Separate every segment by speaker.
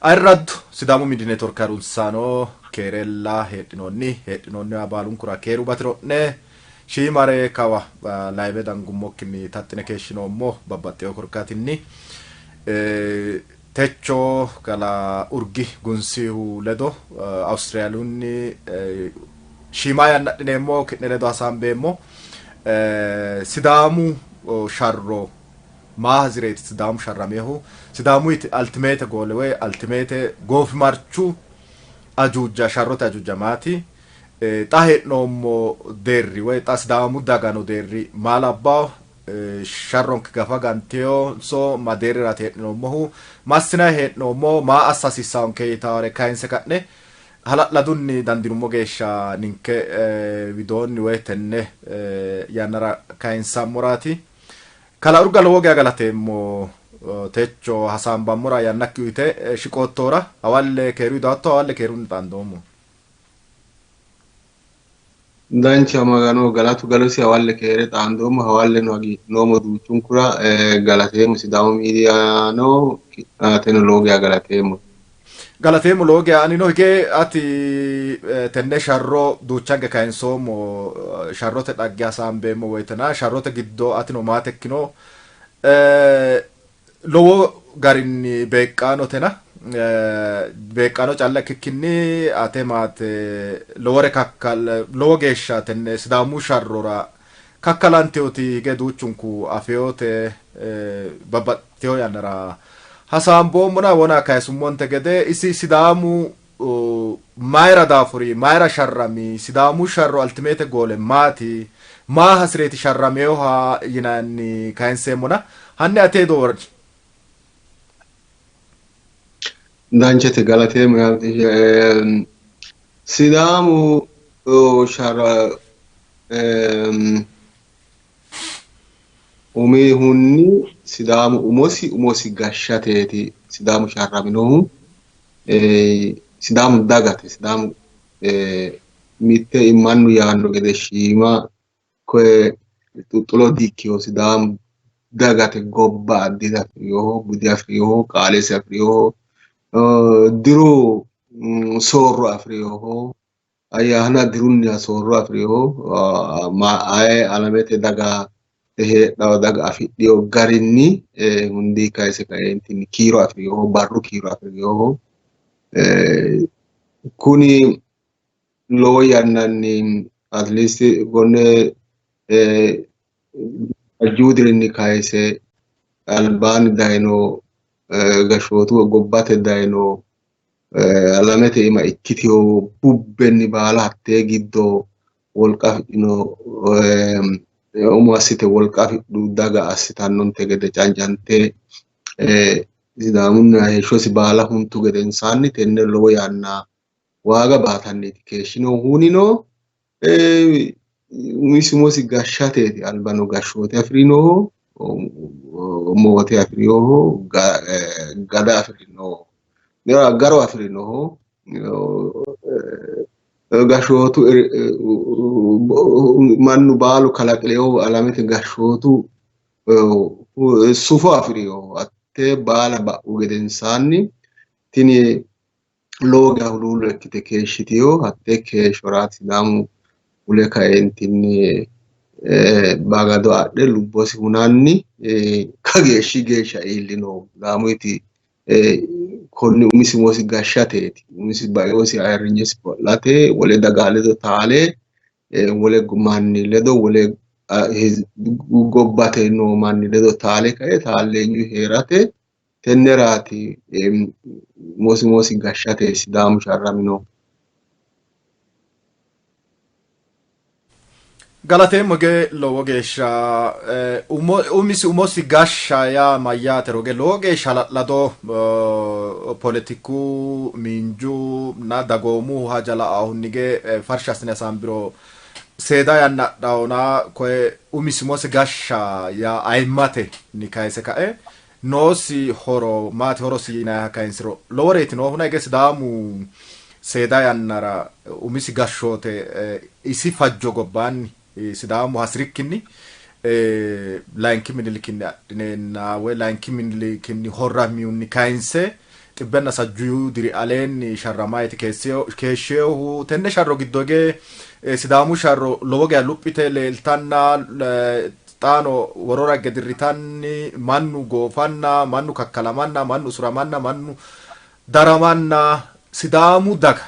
Speaker 1: Ayirraddu Sidaamu Miidi Network harunsaano keerella heedhinoonni heedhinoonniwa baalunkura keeru batiro'ne shiimare kawa live dangummokkinni taxxine keeshshinoommo babbaxxewo korkaatinni techo kalaa Urgi Gunsihu ledo Awustiriyaalunni shiima yanna adhineemmo ki'ne ledo hasaambeemmo Sidaamu sharro Maa hasi'reeti Sidaamu sharraminohu? Sidaamuyiti altimeete goole woy altimeete goofimarchu ajuuja, sharrote ajuuja maati? Xa hee'noommo deerri woy xa Sidaamu daga no deerri maa labbawo? Sharronke gafa ganteyonso ma deerriraati hee'noommohu? Massinay hee'noommo? Maa assa hasiissaonke yitaare kayinse ka'ne hala'ladunni dandiinummo geeshsha ninke widoonni woy tenne yannara kayinsammoraati. Kalaa Urga lowo geya galateemmo techo hasaambammora yannakki uyite shiqoottohura. Hawalle keeruyi daatto, hawalle keerunni xaandoommo.
Speaker 2: Dancha Magano galatu galosi hawalle keere xaandoommo hawalleno hagiidhinoommo duuchunkura galateemmo Sidaamu miidiyano ateno lowo geya galateemmo.
Speaker 1: Galateemmo lowo geya anino hige ati tenne sharro duuchanke kayinsoommo sharrote dhagge hasaambeemmo woytena sharrote giddo atino maatekkino lowo garinni beeqqaanotena beeqqaano calla ikkikkinni ate maate lowore kakkal lowo geeshsha tenne Sidaamu sharrora kakkalanteoti hige duuchunku afeyote babbaxxitino yannara hasaamboommona wona kayisummonte gede isi Sidaamu mayira daafuri, mayira sharrami, Sidaamu sharro altimeete goole maati, maa hasireeti sharraminoha yinanni kayinseemmona hanni ate hedo worri.
Speaker 2: Danchate galateemmo yaate. Sidaamu sharro Umihunni Sidaamu umosi umosi gashshateeti Sidaamu sharraminohu. Sidaamu dagate Sidaamu mitte mannu yaanno gede shiima koye xuxxulo di-ikkino Sidaamu dagate gobba addita afirinoho, bude afirinoho, qaalesi afirinoho, diru soorro afirinoho. Ayyaana dirunniha soorro afi'rinoho. Aye alamete daga heedhanno daga afidhino garinni hundi kayise kaeentinni kiiro afi'rinoho, barru kiiro afi'rinoho. Kuni lowo yannanni atleast konne ajju dirinni kayise albaanni dayino gashshootu gobbate dayino alamete iima ikkitino bubbenni baala hattee giddo wolqa afidhino umo assite wolqa afidhu daga assitannonte gede cancante Sidaamunniha heeshshosi baala huntu gedensaanni tenne lowo yanna waaga baatanniiti keeshshinohu. Hunino umisi umosi gashshateeti albano gashshoote afi'rinohu, moote afi'rinohu, gada afi'rinohu, garo afi'rinohu, gashshootu mannu baalu kalaqinohu alamete gashshootu sufo afi'rinohu hattee baala ba'u gedensaanni tini lowo geya huluullo ikkite keeshshitino. Hatte keeshshoraati Sidaamu fule kaeentinni bagado adhe lubbosi hunanni kageeshshi geeshsha iillinohu. Sidaamuyiti konni umisi umosi gashshateeti. Umisi baeosi ayirrinyesi qo'late wole daga ledo taale wole manni ledo wole gobbate noo manni ledo taale kae taalleenyu hee'rate Tenneraati umosi umosi gashshate Sidaamu sharraminohu.
Speaker 1: Galateemmo ge lowo geeshsha umisi umosi gashsha yaa mayyaatero ge lowo geeshsha hala'lado poletiku, miinju na dagoomu haja la'ahunni ge farsha assine hasaambiro seeda yanna adhawona koye umisi umosi gashsha yaa ayimmate ni kayise kae Noosi horo maati? Horosi yinanniha kayinsiro loworeeti noohuna hige Sidaamu seeda yannara umisi gashshoote isi fajjo gobbaanni Sidaamu hasi'rikkinni Layinki Minilikinni adhineenna woy Layinki Minilikinni horramihunni kayinse 130 diri aleenni sharramayti keeshsheehu. Tenne sharro giddo hige Sidaamu sharro lowo geya luphite leeltanna xaano worora higge dirritanni mannu goofanna, mannu kakkalamanna, mannu usuramanna, mannu daramanna Sidaamu daga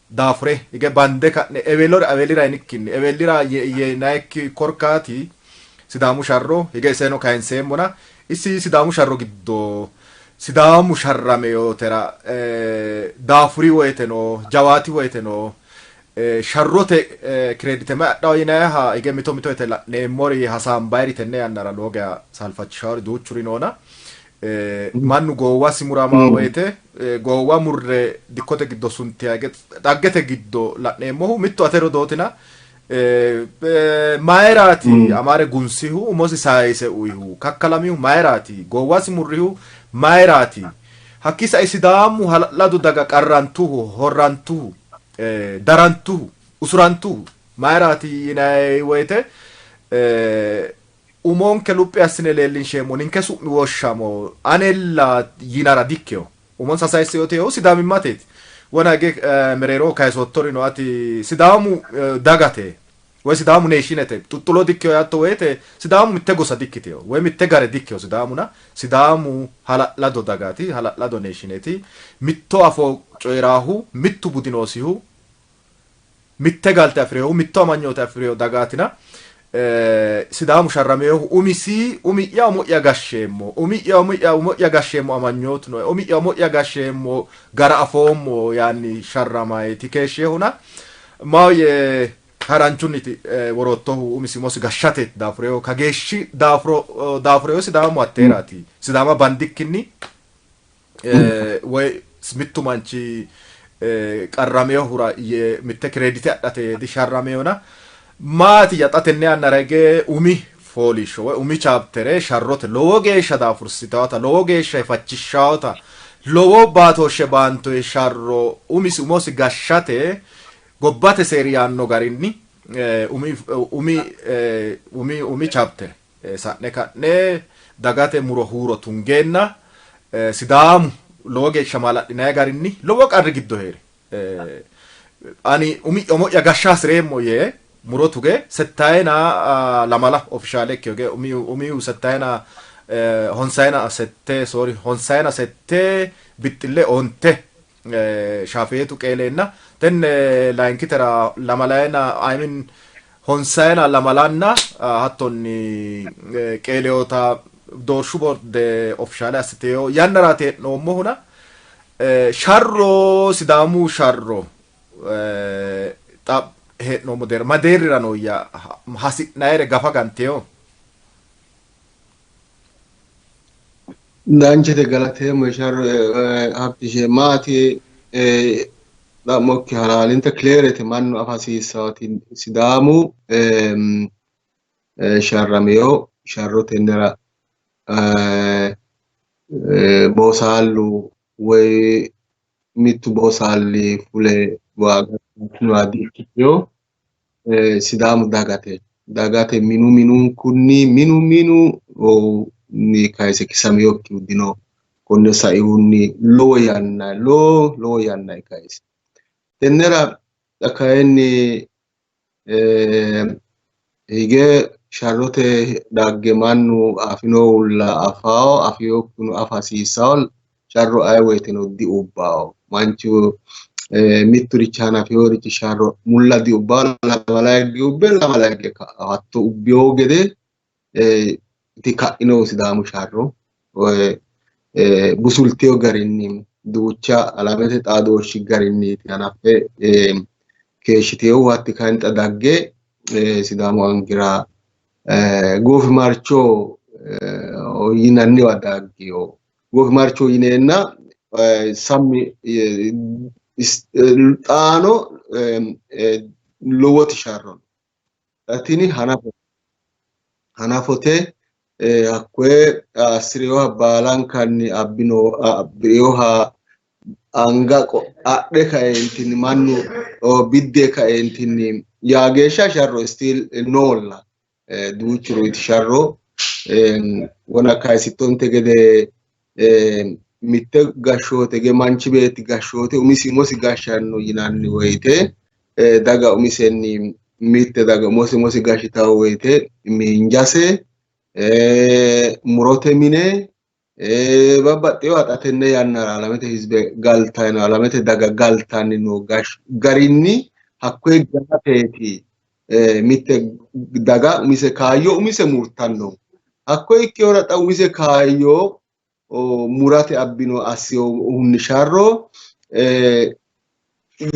Speaker 1: daafure hige bande ka'ne ewelora ewelira yinikkinni ewelira yinayikki korkaati Sidaamu sharro hige iseno kayinseemmona isi Sidaamu sharro giddo Sidaamu sharrameyotera daafuri woyteno jawaati woyteno sharrote kireedite mayi adhawo yinayiha hige mito mito yite la'neemmori hasaambayiri tenne yannara lowo geya saalfachishawori duuchuri noona mannu goowasi murama woyte goowa murre dikkote giddo suntiha hige dhaggete giddo la'neemmohu mittu ate rodootina mayiraati Amaare gunsihu umosi sayise uyihu kakkalamihu mayiraati goowasi murrihu mayiraati hakkii sae Sidaamu hala'ladu daga qarrantuhu horrantuhu darantuhu usurantuhu mayiraati yinanni woyte umonke luphi assine leellinsheemmo ninke su'mi woshshamo anella yinara dikkeho umonsa sayisseyoteho sidaamimmateeti wona hige mereeroho kayisoottori no ati Sidaamu dagate woy Sidaamu neeshinete xuxxulo dikkeho yaatto woyte Sidaamu mitte gosa dikkiteho woy mitte gare dikkeho Sidaamuna Sidaamu hala'lado dagaati hala'lado neeshineti mitto afoo coyi'raahu mittu budi noosihu mitte galte afi'reehu mitto amanyoote afi'reehu dagaatina Sidaamu sharrameehu umisi umi'ya umo'ya gashsheemmo umi'ya umi'ya umo'ya gashsheemmo amanyootu nooe umi'ya umo'ya gashsheemmo gara afoommo yaanni sharramayti keeshsheehuna maahoyye haranchunniti woroottohu umisi umosi gashshate daafureeho kageeshshi daafuro daafureeho Sidaamu hatteeraati Sidaama bandikkinni woy mittu manchi qarrameehura yee mitte kireedite adhate disharrameehona maati xa tenne yannara hige umi fooliishsho woy umi chaaptere sharrote lowo geeshsha daafursitawota lowo geeshsha hifachishshawota lowo baatooshshe baantoye sharro umisi umosi gashshate gobbate seeri yaanno garinni umi umi umi umi chaaptere sa'ne ka'ne dagate muro huuro tungeenna Sidaamu lowo geeshsha maala'linanni garinni lowo qarri giddo hee're ani umi'ya umo'ya gashsha hasi'reemmo yee muro tuge settayina lamala ofishaale ikkiyoge umihu settayina honsayina sette sorry honsayina sette bixxille onte shaafeetu qeeleenna tenne layinkitera lamalayina I mean honsayina lamalanna hattonni qeeleyoota doorshu borde ofishaale assiteyo yannaraati hee'noommohuna sharro Sidaamu sharro xa hee'noommo deerra ma deerrira nooyya hasi'nayire gafa ganteyo?
Speaker 2: Danchate galateemmo sharro Habtishe maati xa'mokki halaalinta kileerete mannu afa hasiissaati Sidaamu sharrameyo sharro tennera boosaallu woy mittu boosaalli fule waaga di''ikkitino Sidaamu dagate dagate minu minunkunni minu minu ni kayise kisaminokkihu dino. Konne saihunni lowo yanna lowo lowo yanna kayise tennera xa kayinni hige sharrote dhagge mannu afinohulla afawo afinokkihunno afa hasiissawo sharro aye woyteno diubbawo manchu mitturichi hanafeworichi sharro mulla diubbawo lamala higge ubbe lamala higge ka'awo hatto ubbewo gede dika'inohu Sidaamu sharro busultewo garinni duucha alamete xaadooshshi garinniiti hanaffe keeshshiteyohu hatti kayinni xa dagge Sidaamu angira goofimarcho yinanniwa daggeyo. Goofimarcho yineenna sammi xaano lowoti sharro no. Tini hanafote hakkoye assi'rinoha baalankanni abbinoha anga adhe kaeentinni mannu bidde kaeentinni yaa geeshsha sharro still noolla duuchu ruyti sharro wona kayisittonte gede. Mitte gashshoote ge manchi beetti gashshoote umisi umosi gashshanno yinanni woyte daga umisenni mitte daga umose umose gashshitawo woyte miinjase, murote mine, babbaxxeewo xa tenne yannara alamete hizbe galtanni no, alamete daga galtanni noo garinni hakkoye galateeti mitte daga umise kaayyo umise murtanno. Hakkoye ikkehura xa umise kaayyo murate abbino assinohunni sharro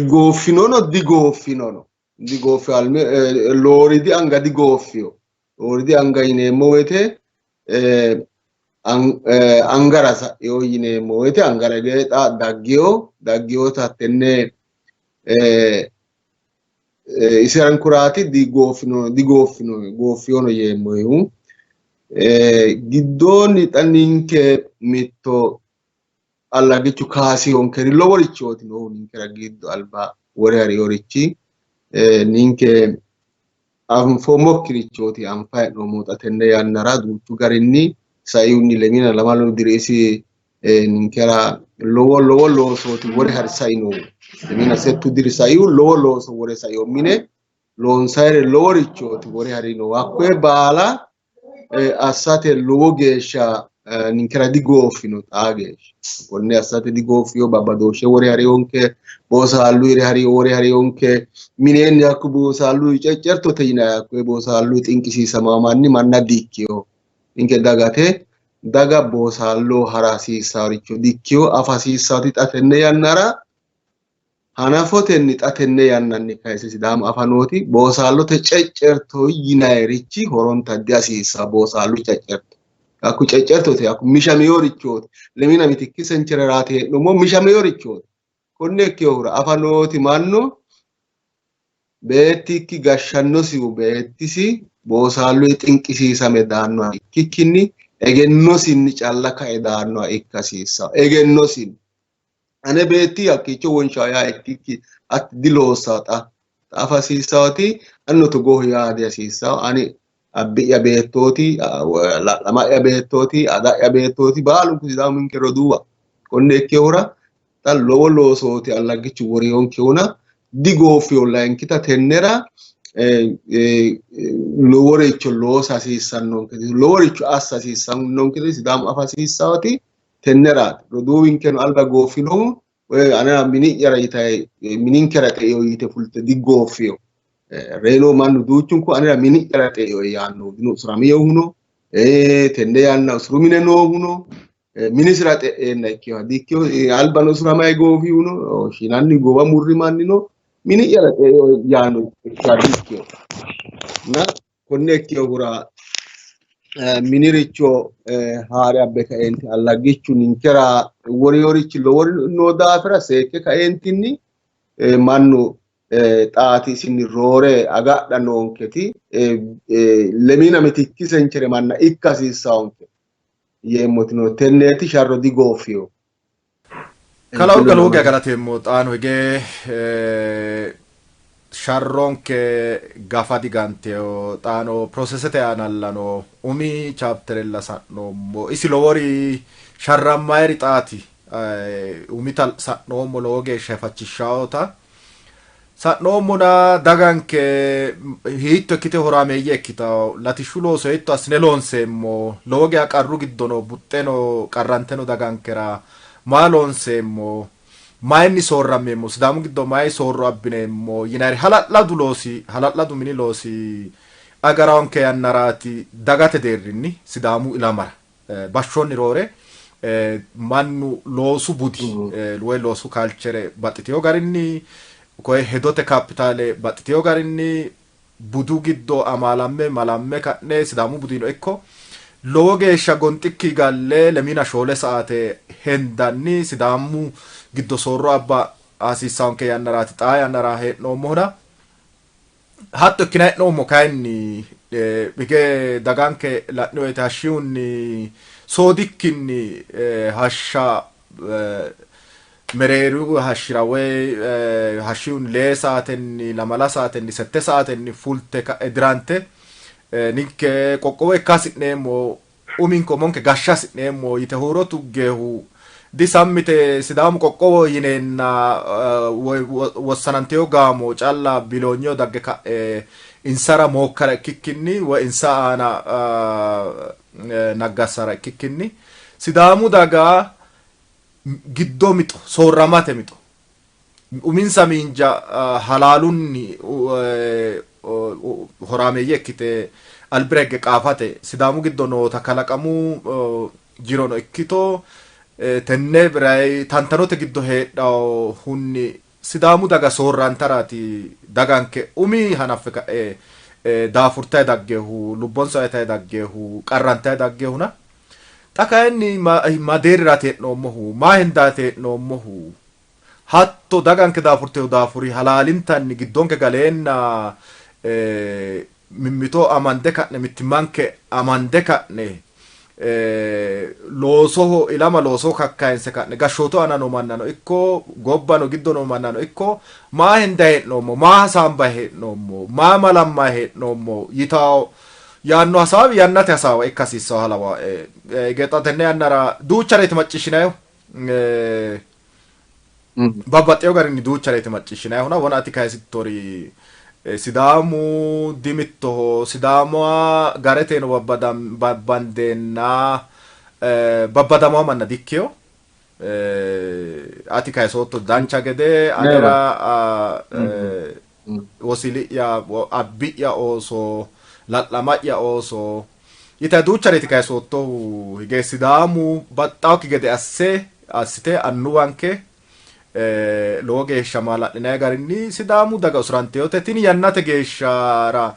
Speaker 2: gooffinono digooffinono, digooffino, looridi anga digooffino. Looridi anga yineemmo woyte angara sa'ino yineemmo woyte angara xa daggino, dagginota tenne isenkuraati digooffino, digooffino, gooffinono yeemmohu. Giddoonni xa ninke mitto allagichu kaasiyonkeri loworichooti noohu ninkera giddo alba wore harinorichi ninke anfoommokkirichooti anfa hee'noommo xa tenne yannara duuchu garinni saihunni lemina lamalu diri isi ninkera lowo lowo loosooti wore hari sainohu. Lemina settu diri saihu lowo looso wore saino, mine loonsayire loworichooti wore harinohu. Hakkoye baala assate lowo geeshsha ninkera digooffino xaa geeshsha. Konne assate digooffino, babbadooshshe wore hariyonke, boosaallu wore hariyonke, mineenni hakku boosaallu ceccertote yinanni hakkoye boosaallu xinqisiisama manni manna dikkino. Ninke dagate daga boosaallo hara hasiissaricho dikkino, afa hasiissati xa tenne yannara hanafotenni xa tenne yannanni kayise Sidaamu afa nooti boosaallote ceccerto yinayirichi horonta dihasiissanno. Boosaallu ceccerto hakku ceccertote, hakku mishameworichooti. Lemina mitikki senchereraati hee'noommo mishameworichooti. Konne ikkinohura afa nooti mannu beettikki gashshannosihu beettisi boosaallu xinqisiisame daannoha ikkikkinni egennosinni calla kae daannoha ikka hasiissanno. Egennosinni ane beetti hakkiicho wonshaa yaa ikkikki hatti diloossaa xa xa afa hasiissaati anino togooho yaa dihasiissanno. Ani abbi'ya beettooti, la'lama'ya beettooti, ada'ya beettooti, baalunku Sidaamu ninke roduuwa. Konne ikkinohura xa lowo loosooti allaggichu woriyonkehuna digooffino. Layinkita tennera loworicho loosa hasiissannonketi, loworicho assa hasiissannonketi Sidaamu afa hasiissaati tenneraati. Roduuwinkeno alba gooffinohu anera mini'yara yitayi mininkera xe'eyo yite fulte digooffino. Reyino mannu duuchunku anera mini'yara xe'eyo yaannohu dino, usuraminohuno tenne yanna usuru mine noohuno minisira xe'eenna ikkinoha dikkino. Albano usuramayi goofihuno shinanni goowa murri mannino mini'yara xe'eyo yaanno ikkiha dikkino. Na konne ikkinohura miniricho haare abbe kaeenti allaggichu ninkera woriyorichi lowori noo daafira seekke kaeentinni mannu xaati isinni roore agadha noonketi lemina mitikki senchere manna ikka hasiissawonke yeemmoti no. Tenneeti sharro digooffino.
Speaker 1: Kalaa Urga lowo geya galateemmo. Xaano hige sharronke gafa diganteyo. Xaano prosesete aanalla no. Umi chapterella sa'noommo. Isi lowori sharrammayiri xaati. Umita sa'noommo lowo geeshsha hifachishshawota. Sa'noommona daganke hiitto ikkite horaameeyye ikkitawo, latishshu looso hiitto assine loonseemmo, lowo geya qarru giddo no, buxxe no, qarrante no dagankera maa loonseemmo, mayinni soorrammeemmo, Sidaamu giddo mayi soorro abbineemmo yinayiri hala'ladu loosi, hala'ladu mini loosi agarawonke yannaraati dagate deerrinni Sidaamu ilamara bashshonni roore mannu loosu budi woy loosu kaalchere baxxiteyo garinni koye hedote kaapitaale baxxiteyo garinni budu giddo amaalamme malamme ka'ne Sidaamu budino ikko lowo geeshsha gonxikki galle lemina shoole saate hendanni Sidaamu giddo soorro abba hasiissawonke yannaraati xaa yannara hee'noommohuna. Hatto ikkine hee'noommo kayinni hige daganke la'ni woyte hashshihunni soodikkinni hashsha mereeru hashshira woy hashshihunni lee saatenni lamala saatenni sette saatenni fulte ka'e dirante ninke qoqqowo ikka hasi'neemmo uminke umonke gashsha hasi'neemmo yite huuro tuggeehu Disammite Sidaamu qoqqowo yineenna woy wossanantino gaamo calla biloonyeho dagge ka'e insara mookkara ikkikkinni woy insa aana naggassara ikkikkinni Sidaamu daga giddo mixo soorramate mixo uminsa miinja halaalunni horaameeyye ikkite albira higge qaafate Sidaamu giddo noota kalaqamu jirono ikkito tenne birayi tantanote giddo heedhahunni Sidaamu daga soorrantaraati daganke umi hanaffe ka'e daafurtayi daggehu, lubbonsa uyitayi daggehu, qarrantayi daggehuna xa kayinni ma deerriraati hee'noommohu? Maa hendaati hee'noommohu? Hatto daganke daafurtehu daafuri halaalintanni giddonke galeenna mimmito amande ka'ne mittimmanke amande ka'ne loosoho ilama loosoho kakkayinse ka'ne gashshootu aana noo mannano ikko gobbano giddo noo mannano ikko maa hendayi hee'noommo, maa hasaambayi hee'noommo, maa malammayi hee'noommo yitawo yaanno hasaawi yannate hasaawa ikka hasiissannoha lawae. Hige xa tenne yannara duuchareeti macciishshinayihu. Babbaxxewo garinni duuchareeti macciishshinayihuna wona ati kayisittori Sidaamu dimittoho, Sidaama gareteno babbandeenna babbadamawo manna dikkewo. Ati kayisootto dancha gede anera wosili'ya, abbi'ya ooso, la'lama'ya ooso yitayi duuchareeti kayisoottohu. Hige Sidaamu baxxawokki gede asse assite annuwanke lowo geeshsha maala'linanni garinni Sidaamu daga usurantinote. Tini yannate geeshshara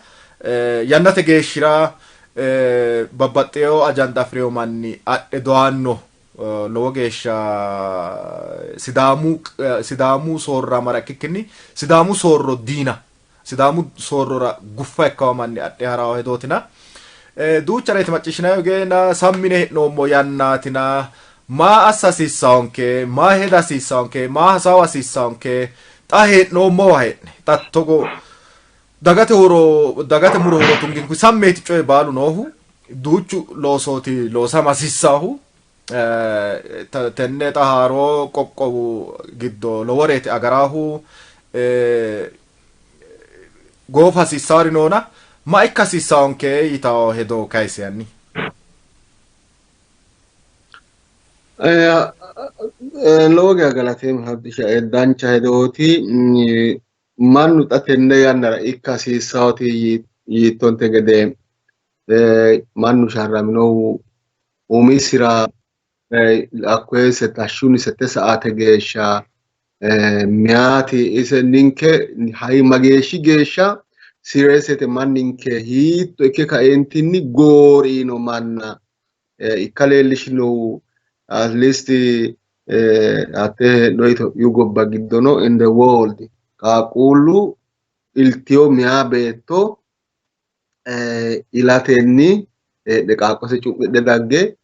Speaker 1: yannate geeshshira babbaxxewo ajanda afi'rino manni adhe doyaanno lowo geeshsha Sidaamu Sidaamu soorramara ikkikkinni Sidaamu soorro diina Sidaamu soorrora guffa ikkawo manni adhe harawo hedootina duuchareeti macciishshinayi geena sammine hee'noommo yannaatina maa assa hasiissawonke, maa heda hasiissawonke, maa hasaawa hasiissawonke, xa hee'noommowa hee'ne xa togo dagate huuro dagate muro huuro tunginku sammeeti coyi baalu noohu duuchu loosooti loosama hasiissaahu. Tenne xa haaroo qoqqowu giddo loworeeti agaraahu goofa hasiissaari noona ma ikka hasiissawonke yitawo hedo kayisi hanni.
Speaker 2: Lowo geya galateemmo Abdisha, dancha hedooti. Mannu xa tenne yannara ikka hasiissawoti yiittonte gede mannu sharraminohu umisira hakkoye hashshunni sette saate geeshsha meyaati ise ninke mageeshshi geeshsha sireesete manninke hiitto ikke kaeentinni gooriino manna ikka leellishinohu at least hatte heedho Itophiyu gobba giddono in the world qaaqquullu iltiyo meyaa beetto ilatenni heedhe qaaqqose cu'midhe dagge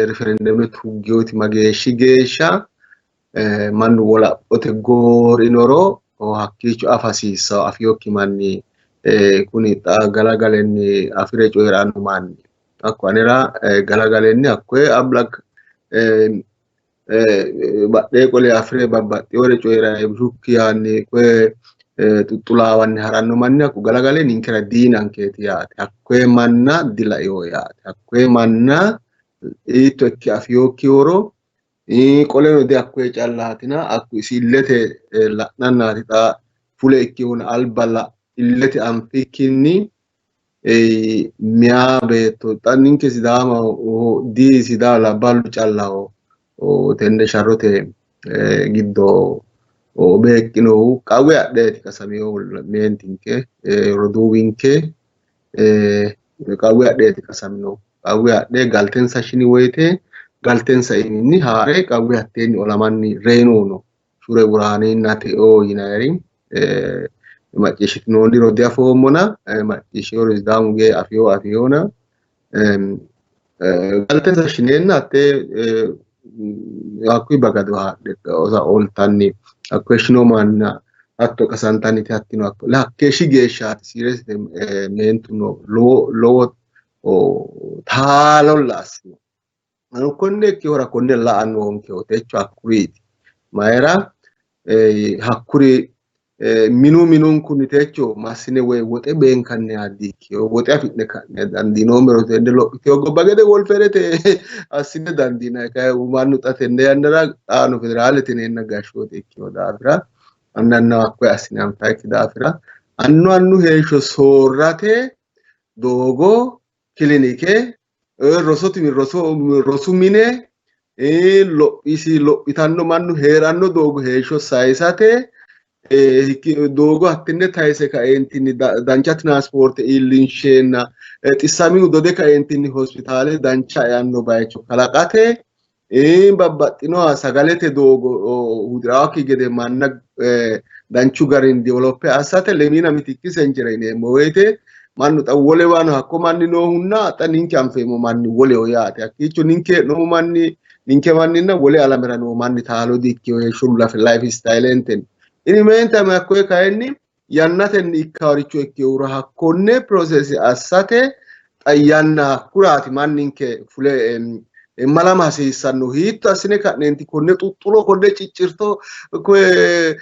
Speaker 2: riferendeme tuggiyoti mageeshshi geeshsha mannu wolaphote goorinoro hakkiicho afa hasiissawo afiyokki manni kuni xa galagalenni afire coyi'ranno manni hakko anera galagalenni hakkoye ablak badhee qole afire babbaxxewore coyi'rayi bushukki yaanni koye xuxxulaawanni haranno manni hakku galagale ninkera diinankeeti yaate. Hakkoye manna dilaino yaate. Hakkoye manna hiitto ikke afinokkihoro qoleno di hakkoye callaatina hakku isi illete la'nannaati xa fule ikkihuna alba illete anfikkinni meyaa beetto xa ninke Sidaamaho di Sidaama labballu callaho tenne sharrote giddo beeqqinohu qawwe adheeti qasaminohu meentinke roduuwinke qawwe adheeti qasaminohu qawwe adhe galtensa shini woyite galtensa iiminni haa're qawwe hatteenni olamanni reyinohu no. Shure Buraaninna Teoo yinayiri macciishshitinoonniro diafoommona macciishshinori Sidaamu gee afiyoo afiyoona galtensa shineenna hattee hakkuyi bagado haadhe oltanni hakkoye shino manna hatto qasantanniti hattino hakko hakkeeshshi geeshshaati siresite meentu no lowo lowo taalolla assino. Konne ikkihura konne la'a noonkeho techo hakkuriiti. Mayira hakkuri minu minunkunni techo massine woy woxe beenkanniha dikkino. Woxe afi'ne ka'ne dandiinoommero tenne lophitino gobba gede wolferete assine dandiinanni. Kayi mannu xa tenne yannara xaano federaalete yineenna gashshoote ikkino daafira annu annaho hakkoye assine anfayikki daafira annu annu heeshsho soorrate doogo kilinike rosu mine lophisi lophitanno mannu hee'ranno doogo heeshsho sayisate doogo hattenne tayise kaeentinni dancha tiraanspoorte iillinsheenna xissamihu dode kaeentinni hospitaale dancha eanno bayicho kalaqate babbaxxinoha sagalete doogo hudirawokki gede manna danchu garinni developpe assate lemiina mitikki senjere yineemmo woyte mannu xa wolewano hakko manni noohunna xa ninke anfeemmo manni woleho yaate. Hakkiicho ninke hee'noommo manni ninke manninna wole alamera noo manni taalo di-ikkino heeshsho life stylentenni. Ini meentame hakkoye kayinni yannatenni ikkaworicho ikkinohura hakkonne process assate xa yanna hakkuraati manninke fule malama hasiissanno. Hiitto assine ka'neenti konne xuxxulo konne ciccirto koye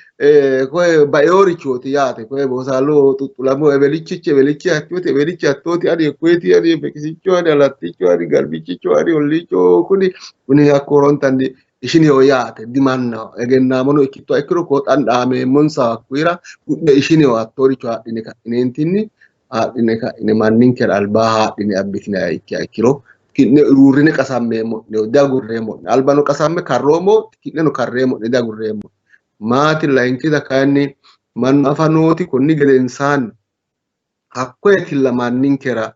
Speaker 2: koye baeorichooti yaate. Koye boosaallo xuxxulamo ebelichichi ebelichi hattooti ebelichi hattooti ani hekkoyeti ani beqisicho ani alatticho ani garbichicho ani olliicho kuni kuni hakko horontanni ishineho yaate dimannaho. Egennaamono ikkittoha ikkiro koo xandhaameemmonsa hakkuyira ku'ne ishineho hattooricho haadhine ka'ineentinni haadhine ka'ine manninkera albaa haadhine abbitinayiha ikkiha ikkiro ki'ne uurrine qasammeemmo'ne diagurreemmo'ne. Albano qasamme karroommo ki'neno karreemmo'ne diagurreemmo. Maati layinkita kayinni mannu afa nooti konni gedensaanni hakkoyetilla manninkera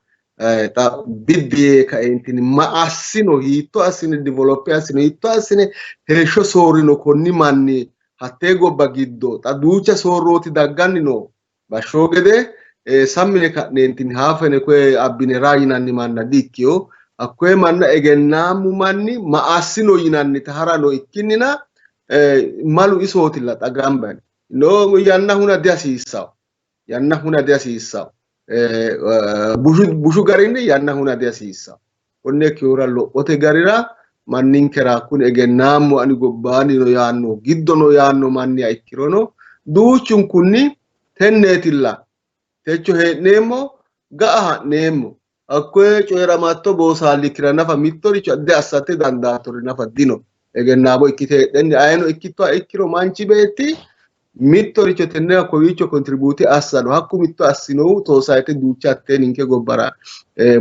Speaker 2: xa biddi yee kaeentinni ma assino hiitto assine develope assino hiitto assine heeshsho soorrino konni manni hattee gobba giddo xa duucha soorrooti dagganni no. Bashshoo gede sammine ka'neentinni haafene koye abbine raa yinanni manna di-ikkino. Hakkoye manna egennaammu manni ma assino yinannita harano ikkinnina malu isootilla xa gamba yino. Yanna huna dihasiissawo. Yanna huna dihasiissawo. Bushu garinni yanna huna dihasiissawo. Konne ikkinohura lophote garira manninkera kuni egennaammu ani gobbaanni no yaanno giddo no yaanno manniha ikkirono duuchunkunni tenneetilla techo hee'neemmo ga'a ha'neemmo hakkoye coyi'ramatto boosaallikkira nafa mittoricho adde assate dandaattori nafa dino. Egennaamo ikkite heedhenni ayeno ikkittoha ikkiro manchi beetti mittoricho tenne kowiicho kontribuute assano hakku mitto assinohu toosayite duucha hattee ninke gobbara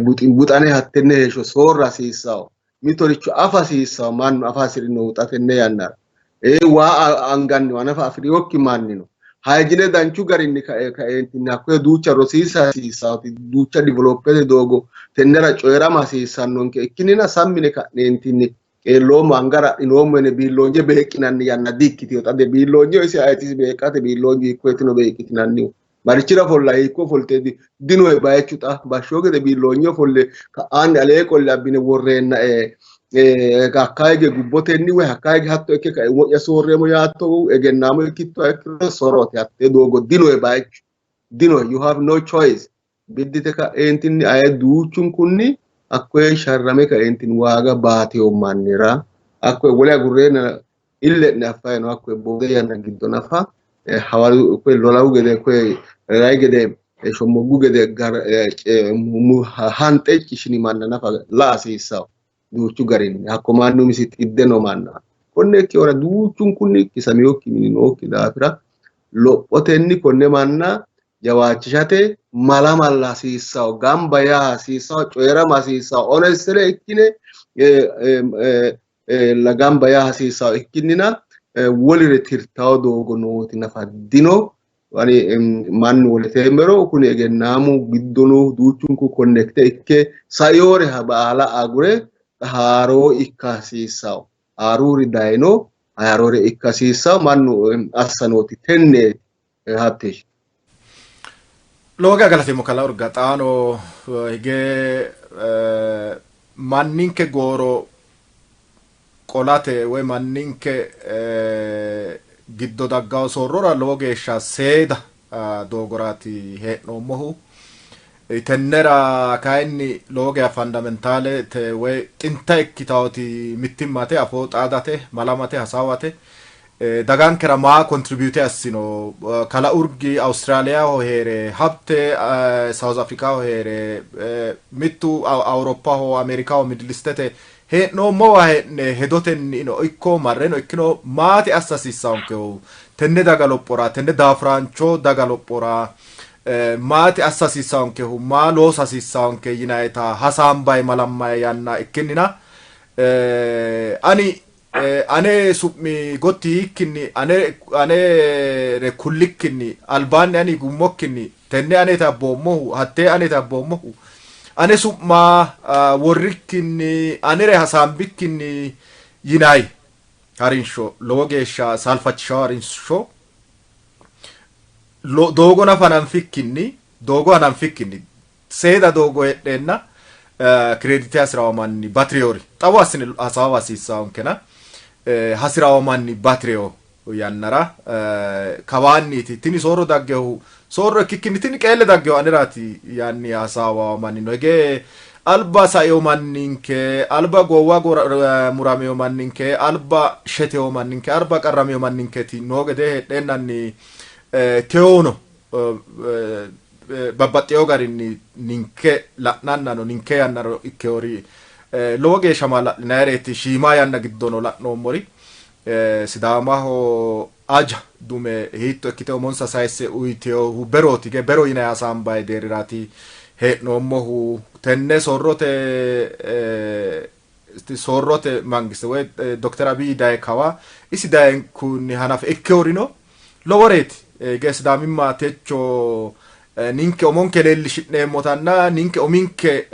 Speaker 2: buxane hattenne heeshsho soorra hasiissawo mittoricho afa hasiissawo mannu afa hasi'rinohu xa tenne yannara waa anganniwa nafa afi'rinokki manni no. Hayijine danchu garinni kaeentinni hakkoye duucha rosiisa hasiissaoti duucha developete doogo tennera coyi'rama hasiissannonke ikkinnina sammine ka'neentinni qeelloommo angara adhinoommo yine biilloonye beeqqinanni yanna di-ikkitino. Xa biilloonye isi ayetisi beeqqate biilloonye hiikkoyetino beeqqitinannihu. Marichira folla hiikko folte dinoe bayichu xa bashshoo gede biilloonye folle ka'aanni alee qolle abbine worreenna hakkaa hige gubbotenni woy hakkaa hige hatto ikke kae umo'ya soorreemo yaatto egennaamo ikkittoha ikkiro sorote hattee doogo dinoe bayichu dinoe you have no choice biddite ka'eentinni aye duuchunkunni hakkoye sharrame kaeentinni waaga baatino mannira hakkoye wole agurreena ille'ne affayi no hakkoye boode yanna giddo nafa hawalu koye lolahu gede koye rayi gede shommoggu gede hanxe cishini manna nafa la hasiissawo duuchu garinni hakko mannu umisi xidde no manna konne ikkihura duuchunkunni kisamiyokki mini nookki daafira lophotenni konne manna jawaachishate mala malla hasiissawo gamba yaa hasiissawo coyi'rama hasiissawo honestly ikkine gamba yaa hasiissawo ikkinnina wolire tirtawo doogo nooti nafa dino. Ani mannu woleteemmero kuni egennaamu giddo noohu duuchunku konnekte ikke saioore baala agure haaroo ikka hasiissawo. Haaruuri dayino haaroore ikka hasiissawo mannu assa nooti tenneeti hatteeshi.
Speaker 1: Lowo geya galateemmo kalaa Urga. Xaano hige manninke gooro qolate woy manninke giddo daggawo soorrora lowo geeshsha seeda doogoraati hee'noommohu. Tennera kayinni lowo geya fundamentalete woy xinta ikkitawoti mittimmate, afoo xaadate, malamate, hasaawate. Dagankera maa contribute assino? Kala Urgi Awustiraaliyaho hee're, Habte South Africaho hee're, mittu Awuroppaho, Ameerikaho, Middle Eastete hee'noommowa hee'ne hedotennino ikko marreno ikkino maati assa hasiissaonkehu tenne daga lophora, tenne daafuraancho daga lophora maati assa hasiissaonkehu, maa loosa hasiissaonke yinayita hasaambayi malammayi yanna ikkinnina ani ane su'mi gotti yiikkinni ane anere kullikkinni albaanni ani gummokkinni tenne aneeti abboommohu hattee aneeti abboommohu ane su'ma worrikkinni anere hasaambikkinni yinayi harinsho lowo geeshsha saalfachishawo harinsho doogo nafa hananfikkinni doogo hananfikkinni seeda doogo heedheenna kireedite hasi'rawo manni bati'rewori xawo assine hasaawa hasiissaankena hasi'rawo manni bati'rewo yannara kawaanniiti tini soorro daggehu soorro ikkikkinni tini qeelle daggehu aneraati yaanni hasaawa manni no. Hige alba saewo manninke, alba goowa muramewo manninke, alba shetewo manninke, alba qarramewo manninketi noo gede heedheennanni tewono babbaxxewo garinni ninke la'nannano ninke yannaro ikkewori lowo geeshsha maala'linayireeti shiima yanna giddono la'noommori Sidaamaho aja dume hiitto ikkite umonsa sayisse uyiteyohu berooti ge bero yinay hasaambayi deerriraati hee'noommohu. Tenne soorrote soorrote mangiste woy Dokter Abiy daye kawa isi dayenkunni hanafe ikkeyorino loworeeti. Ge Sidaamimma techo ninke umonke leellishi'neemmotanna ninke uminke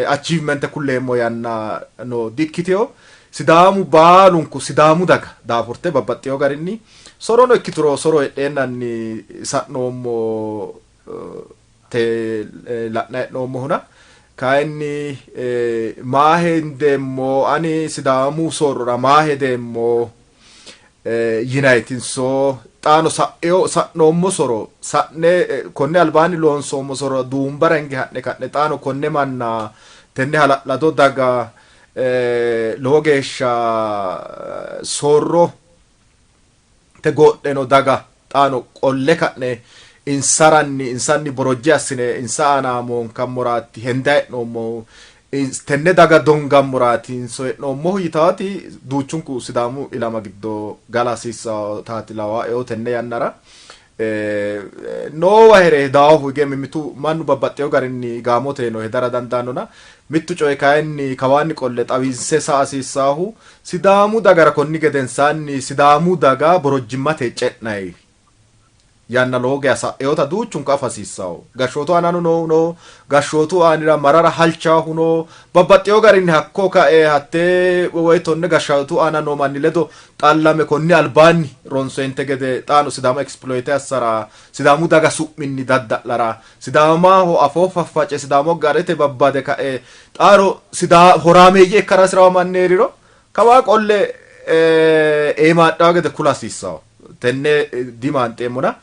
Speaker 1: achievement kulleemmo yanna no dikkitino. Sidaamu baalunku Sidaamu daga daafurte babbaxxino garinni sorono ikkituro soro heedheennanni sa'noommo te la'na hee'noommohuna kayinni maa hendeemmo ani Sidaamu soorrora maa hedeemmo yinaytinso xaano sa'eo sa'noommo soro sa'ne konne albaanni loonsoommo soro duumbara hinge ha'ne ka'ne xaano konne manna tenne hala'lado daga lowo geeshsha soorro te goodheno daga xaano qolle ka'ne insaranni insanni borojje assine insa aana moonkammoraati henda hee'noommohu tenne daga dongammoraati inso hee'noommohu yitaati duuchunku Sidaamu ilama giddo gala hasiissaataati lawaeo tenne yannara noowa here hedaahu hige mimmitu mannu babbaxxeyo garinni gaamote no hedara dandaannona mittu coyi kayinni kawaanni qolle xawinse sa hasiissaahu Sidaamu dagara konni gedensaanni Sidaamu daga borojjimmate ce'nayi yanna lowo geya sa'inota duuchunku afa hasiissanno. Gashshootu aanano noohu no, gashshootu aanira marara halchaahu no, babbaxxewo garinni hakko kae hattee woy tonne gashshootu aana noo manni ledo xallame konni albaanni ronsoyinte gede xaano Sidaama exploite assara, Sidaamu daga su'minni dadda'lara, Sidaamaho afoo fafface Sidaamo garete babbade kae xaano Sidaa horaameeyye ikkara hasi'rawo manni hee'riro kawaa qolle eemaadhawo gede kula hasiissawo. Tenne dimaanxeemmona.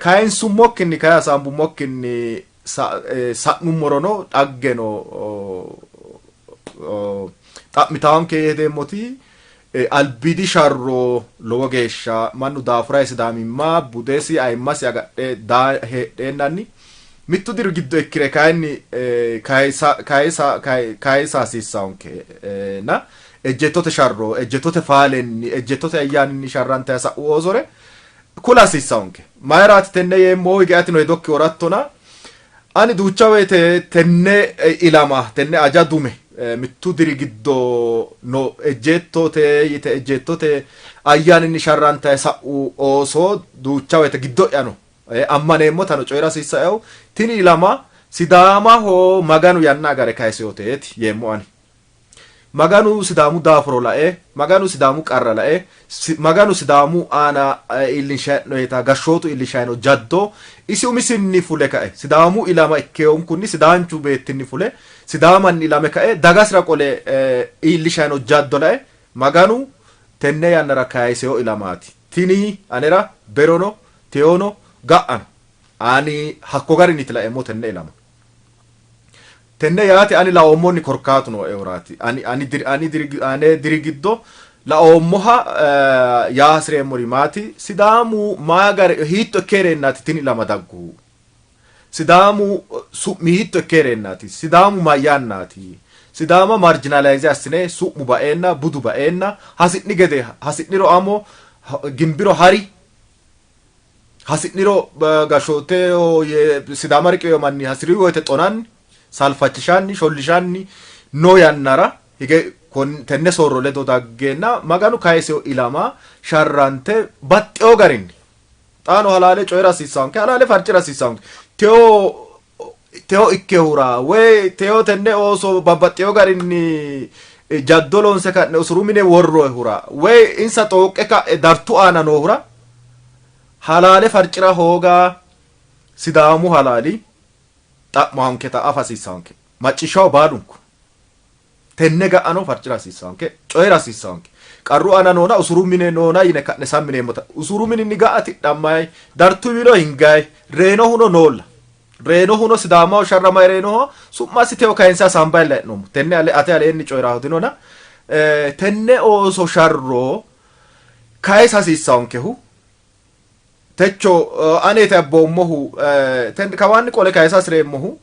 Speaker 1: Kayinsummokkinni kayi hasaambummokkinni sa'nummorono dhaggeno xa'mitaanke yee hedeemmoti albiidi sharro lowo geeshsha mannu daafurayi Sidaamimma budesi ayimmasi agadhe daa heedheennanni mittu diri giddo ikkire kayinni kayisa kayisa kayisa hasiissaonke na ejjeettote sharro ejjeettote faalenni ejjeettote ayyaaninni sharrante sa'u oosore kula hasiissaonke. Mayiraati tenne yeemmohu? Hige atino hedokki worattona. Ani duucha woyte tenne ilama tenne aja dume mittu diri giddo no ejjeettote yite ejjeettote ayyaaninni sharrantayi sa'u ooso duucha woyte giddo'ya no ammaneemmotano coyi'ra hasiissaehu tini ilama Sidaamaho Maganu yanna agare kayiseyoteeti yeemmo ani. Maganu Sidaamu daafuro lae, Maganu Sidaamu qarra lae, Maganu Sidaamu aana iillinshayi gashshootu iillishayi no jaddo isi umisinni fule kae Sidaamu ilama ikkeyonkunni Sidaanchu beettinni fule Sidaamanni ilame kae dagasira qole iillishayi no jaddo lae Maganu tenne yannara kayiseyo ilamaati. Tini anera berono teyono ga'ano ani hakko garinniiti laeemmo tenne ilama. Tenne yaate ani laoommonni korkaatu nooehuraati. Ani ani diri ani diri ane diri giddo laoommoha yaa hasireemmori maati? Sidaamu maa gari hiitto ikke heereennaati tini ilama daggu? Sidaamu su'mi hiitto ikke heereennaati? Sidaamu mayyaannaati? Sidaama marginalize assine su'mu baeenna budu baeenna hasi'ni gede hasi'niro amo gimbiro hari hasi'niro gashshooteho yee Sidaama riqiwino manni hasi'ri woyte xonanni, saalfachishanni, shollishanni noo yannara hige tenne soorro ledo daggeenna Maganu kayisino ilama sharrante baxxewo garinni xaano halaale coyi'ra hasiissanke, halaale farci'ra hasiissanke. Tewo tewo ikkehura woy tewo tenne ooso babbaxxewo garinni jaddo loonse ka'ne usuru mine worrohura woy insa xooqqe ka'e dartu aana noohura halaale farci'ra hooga Sidaamu halaali xa'mohanketa afa hasiissanke. Macciishshaho baalunku tenne ga'ano farci'ra hasiissanke, coyi'ra hasiissanke. Qarru aana noona usuru mine noona yine ka'ne sammineemmota usuru mininni ga'a tidhammayi dartuwino hingayi reyinohuno noolla. Reyinohuno Sidaamaho sharramayi reyinoho su'masi tewo kayinse hasaambayi layi'noommo. Tenne ate aleenni coyi'raho dinona. Tenne ooso sharro kayisa hasiissankehu techo aneeti abboommohu kawaanni qole kayisa hasi'reemmohu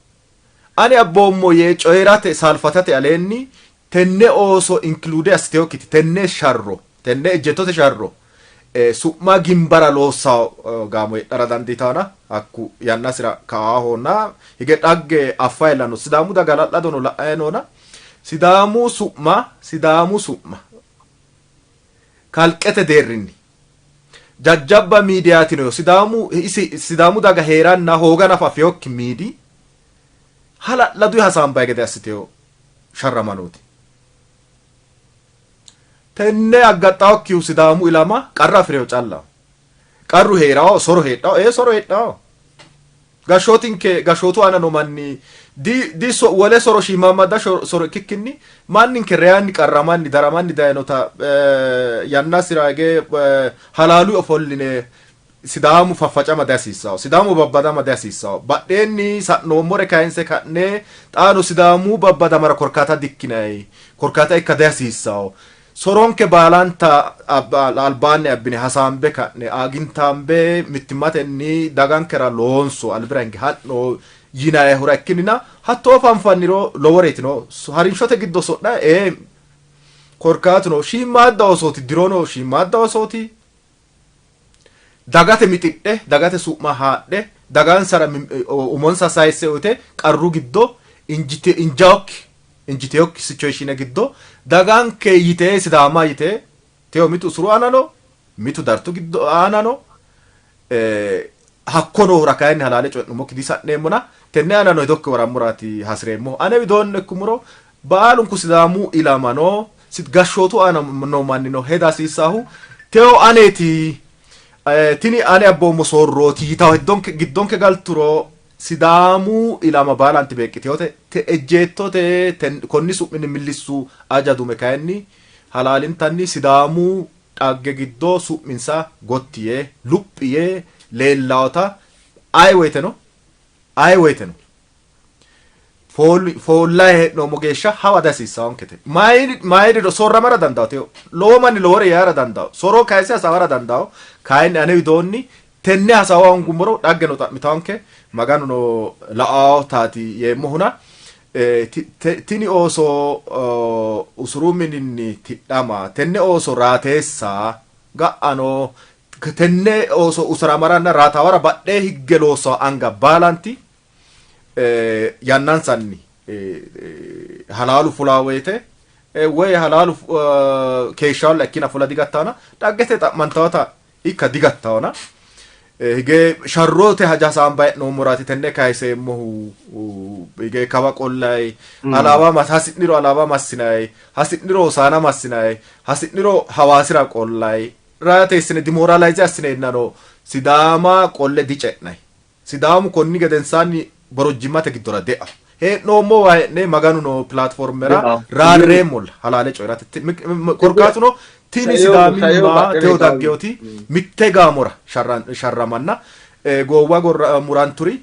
Speaker 1: ani abboommo yee coyi'rate saalfatate aleenni tenne ooso include assiteyokkiti tenne sharro tenne ejjeettote sharro su'ma gimbara loossawo gaamo heedhara dandiitawona hakku yannasira kaahona hige dhagge affa ellanno Sidaamu daga hala'ladono la'ayi noona Sidaamu su'ma Sidaamu su'ma kalqete deerrinni jajjabba miidiyaatino Sidaamu isi Sidaamu daga hee'ranna hooga nafa afiyokki miidi hala'ladu hasaambayi gede assiteyo sharramanooti. Tenne aggaxxawokkihu Sidaamu ilama qarra afi'reyo callaho. Qarru hee'rawo, soro heedhawo, ee soro heedhawo. Gashshootinke gashshootu aana noo manni di di so, wole soro shiimmaammadda soro ikkikkinni manninke reyanni qarramanni daramanni dayinota yannasira hige halaalu ofolline Sidaamu faffacama dihasiissawo, Sidaamu babbadama dihasiissawo. Badheenni sa'noommore kayinse ka'ne xaano Sidaamu babbadamara korkaata dikkinay, korkaata ikka dihasiissawo. Soronke baalanta albaanni abbine hasaambe ka'ne aagintaambe mittimmatenni dagankera loonso albira hinge ha'no yinayihura ikkinnina hattoo fanfanniro loworeetino harinshote giddo so'na ee korkaatuno shiimmaadda oosooti dirono shiimmaadda oosooti dagate mixidhe dagate su'ma haadhe dagansara umonsa sayisse uyite qarru giddo injite injaokki injiteyokki situation giddo daganke yite Sidaama yite teyo mitu usuru aana no mitu dartu giddo aana no hakko noohura kayinni halaale coyi'nummokki disa'neemmona tenne aana no hedokki worammoraati hasi'reemmohu. Ane widoonni ikkummoro baalunku Sidaamu ilamano gashshootu aana noo mannino heda hasiissaahu teyo aneeti tini ane abboommo soorrooti yitawo heddonke giddonke galturo Sidaamu ilama baalanti beeqqiteyote te ejjeettote konni su'minni millissu aja dume kayinni halaalintanni Sidaamu dhagge giddo su'minsa gotti yee luphi yee leellaota aye woyteno aye woyteno foollayi hee'noommo geeshsha hawa dihasiissaankete. Mayirino soorramara dandawo teyo lowo manni lowore yaara dandawo soro kayise hasaawara dandawo kayinni ane widoonni tenne hasaawa hoongummoro dhaggeno xa'mitaanke Maganuno la''aotaati yeemmohuna tini ooso usuru mininni tidhama tenne ooso raateessa ga'ano tenne ooso usuramaranna raatawara badhee higge loossawo anga baalanti yannansanni halaalu fulaa woyte woy halaalu keeshshaalla ikkina fula digattaana dhaggete xa'mantawota ikka digattaona hige sharrote haja hasaamba hee'noommoraati tenne kayiseemmohu hige kawa qollay alaaba hasi'niro alaaba massinay hasi'niro hosaana massinay hasi'niro hawaasira qollay raateessine dimoralaayize assineennano Sidaama qolle dice'nay Sidaamu konni gedensaanni borojjimmate giddora de'a. Hee'noommowa hee'ne Maganu noo pilaatfoormera raarreemmolla halaale coyi'rate. Korkaatuno tini Sidaamimma teyo daggewoti mitte gaamora sharramanna goowwa gorra muranturi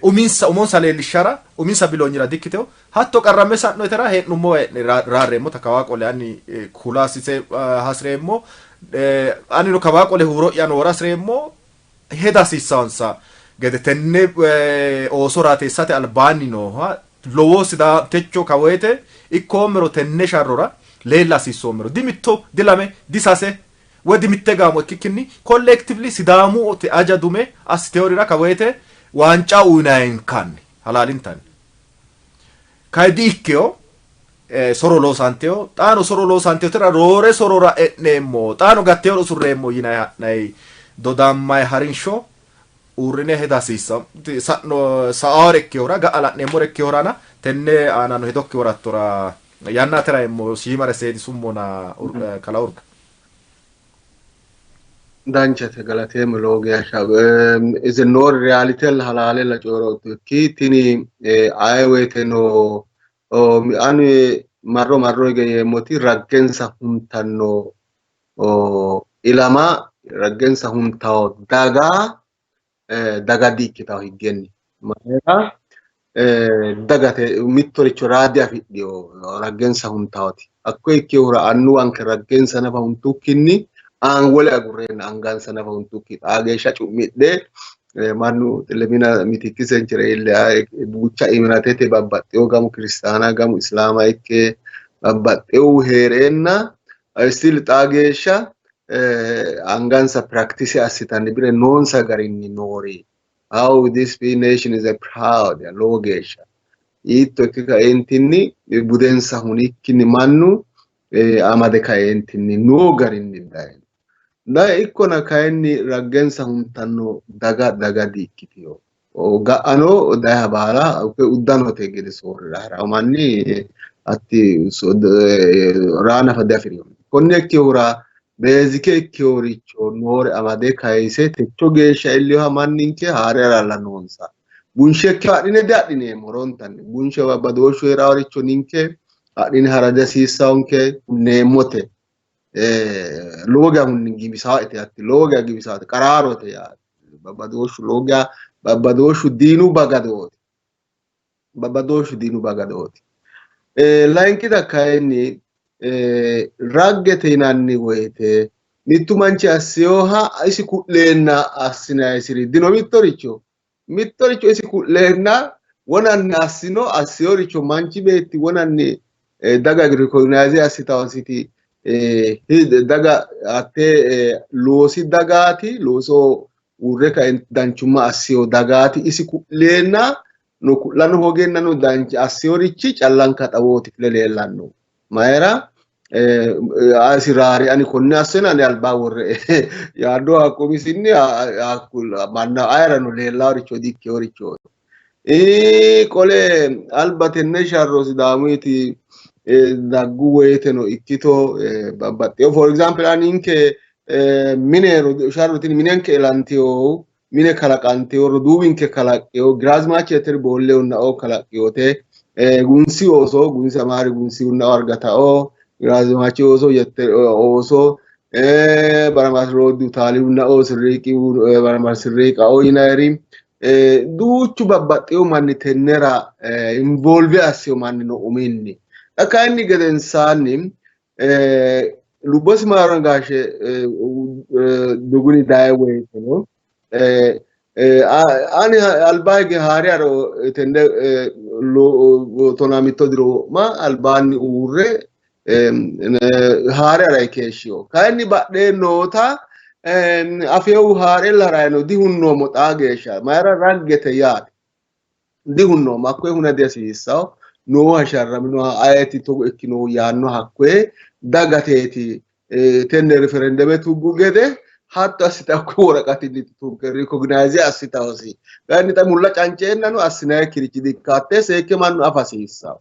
Speaker 1: Uminsa umonsa leellishshara uminsa biloonyira dikkiteho. Hatto qarramme sa'noyitera hee'nummowa hee'ne raarreemmota kawaa qole ani kula hasireemmo. Anino kawaa qole huuro'yano wora hasireemmo. Heda hasiissansa gede tenne ooso raateessate albaanni nooha lowo Sidaa techo kawoyte ikkoommero tenne sharrora leella hasiissoommero di mitto, di lame, di sase woy di mitte gaamo ikkikkinni collectively Sidaamu aja dume assiteyorira kawoyte waanca uyinayinkanni halaalintanni. Kay di ikkeyo soro loosanteyo xaano soro loosanteyotera roore sorora e'neemmo xaano gatteyore usurreemmo yinay ha'nay dodammay harinsho uurrine heda hasiissa sa'no sa'aore ikkehura ga'a la'neemmore ikkehurana tenne aanano hedokki worattora yanna atera eemmo shiimare seedisummona kalaa Urga.
Speaker 2: Danchate, galateemmo lowo geeshsha. Ise noori realitella halaalella coyi'rootto ikki tini aye woyteno ani marro marro hige yeemmoti raggensa huntanno ilama, raggensa huntawo daga daga di''ikkitawo higgenni. Mayira dagate mittoricho raa diafidhino raggensa huntawoti. Hakkoye ikkinohura annuwanke raggensa nafa huntukkinni wole agurreenna angansa nafa huntukki xaa geeshsha cu'midhe mannu lemina mitikki senchere ille duucha iminatete babbaxxewo gamu kiristaana gamu islaama ikke babbaxxewu hee'reenna still xaa geeshsha angansa practice assitanni bire noonsa garinni noori. How this nation is a proud lowo geeshsha hiitto ikke kaeentinni budensa hunikkinni mannu amade kaeentinni noo garinni dayino. Daye ikkona kayinni raggensa huntanno daga daga di''ikkitino. Ga'ano dayiha baala uddanote gede soorrira ha'rawo manni hatti raa nafa diafi'rino. Konne ikkinohura beezike ikkinoricho noore amade kayise techo geeshsha iillinoha manninke haa're haralla noonsa. Bunshe ikkiro adhine diadhineemmo horontanni. Bunshe babbadooshshu hee'raworicho ninke adhine hara dihasiissawonke, hunneemmote. Lowo geya hunni giwisaate hatti, lowo geya giwisaate, qaraarote yaate. Babbadooshshu lowo geya babbadooshshu diinu bagadooti. Babbadooshshu diinu bagadooti. Layinkita kayinni raggete yinanni woyite mittu manchi assinoha isi ku'leenna assinayisiri dino mittoricho. Mittoricho isi ku'leenna wonanni assino assinoricho manchi beetti wonanni daga recognize assitawositi daga hatte loosi dagaati, looso uurre kae danchumma assino dagaati. Isi ku'leenna no ku'lano hoogeenna no dancha assinorichi callanka xawooti fule leellanno. Mayira isi raari ani konne assena ani alba worre yaaddo hakkumisinni manna ayerano leellaworicho dikkeworichooti. Qole alba tenne sharro Sidaamuyiti daggu woyiteno ikkito babbaxxewo for example aninke mine sharro tini minenke ilantewo mine kalaqantewo roduuwinke kalaqqewo Giraazmaach Yeter Boollehunna o kalaqqewote Gunsi ooso Gunsi Amaari Gunsihunna o Argatao Giraazmaach ooso Yeter ooso Baramaas Rooddu Taalihunna o Sirriiqi Baramaas Sirriiqa o yinayiri duuchu babbaxxewo manni tennera involve assino manni no uminni. Xa kayinni gedensaanni lubbosi maaro gaashe duguni daye woyiteno ani alba hige haari haro tenne 15 diro wo'ma albaanni uurre haare haray keeshshiyo. Kayinni badhee noota afeewu haarella harayno dihunnoommo xaa geeshsha. Mayira raggete yaate. Dihunnoommo hakkoye huna dihasiissawo. Nooha sharraminoha ayeti togo ikkinohu yaanno hakkoye dagateeti tenne referendeme tuggu gede hatto assite hakkoye woraqatinni tugge recognize assitawosi. Kayinni xa mulla canceennano assinannikkirichi dikkatte seekke mannu afa hasiissawo.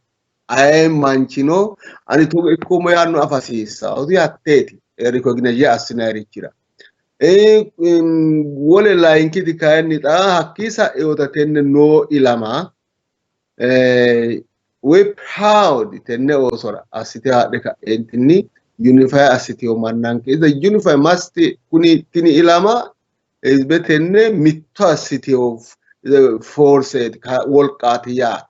Speaker 2: Aye manchino ani togo ikkoommo yaanno afa hasiissawo. Hatteeti recognize assinannirichira. Wole layinkiti kayinni xa hakkii sa'inota tenne noo ilama we proud tenne oosora assite haadhe ka'eentinni unify assiteyo mannanke. Is a unify must kuni tini ilama hizbe tenne mitto assiteyo Foorseeti wolqaati yaate.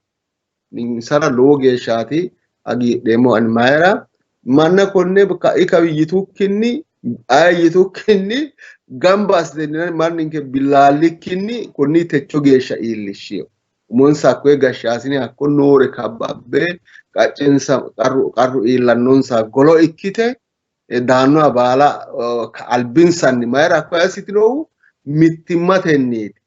Speaker 2: Insara lowo geeshshaati hagiidheemmo ani mayira manna konne ka'i kawi yitukkinni aye yitukkinni gamba assite manninke billaallikkinni konni techo geeshsha iillishshiyo. Umonsa hakkoye gashshaasine hakko noore kabbabbe qaccensa qarru iillannonsa golo ikkite daannoha baala albinsanni mayira hakkoye assitinohu mittimmatenniiti.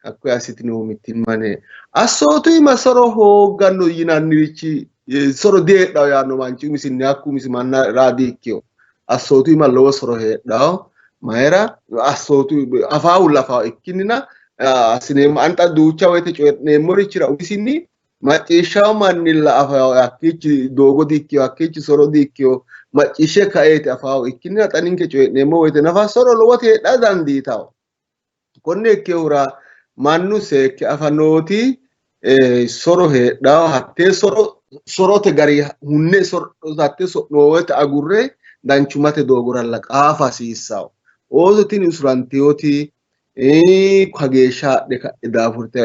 Speaker 2: Hakkoye assitinohu mittimmane assootu ima soro hoogganno yinannirichi soro diheedhawo yaanno manchi umisinni hakku umisi manna raadi ikkiyo. Assootu ima lowo soro heedhawo mayira assootu afaawulla afaawo ikkinnina assineemmo ani xa duucha woyte coyi'neemmorichira umisinni macciishshawo mannilla afawo hakkiichi doogo diikkiyo hakkiichi soro diikkiyo macciishshe kaeeti afawo ikkinnina xa ninke coyi'neemmo woyte nafa soro lowoti heedha dandiitawo. Konne ikkehura mannu seekke afa nooti soro heedhawo hattee soro sorote gari hunne hattee so'noo woyte agurre danchumate doogoralla qaafa hasiissawo. Ooso tini usuranteyoti kageeshsha hadhe ka'e daafurte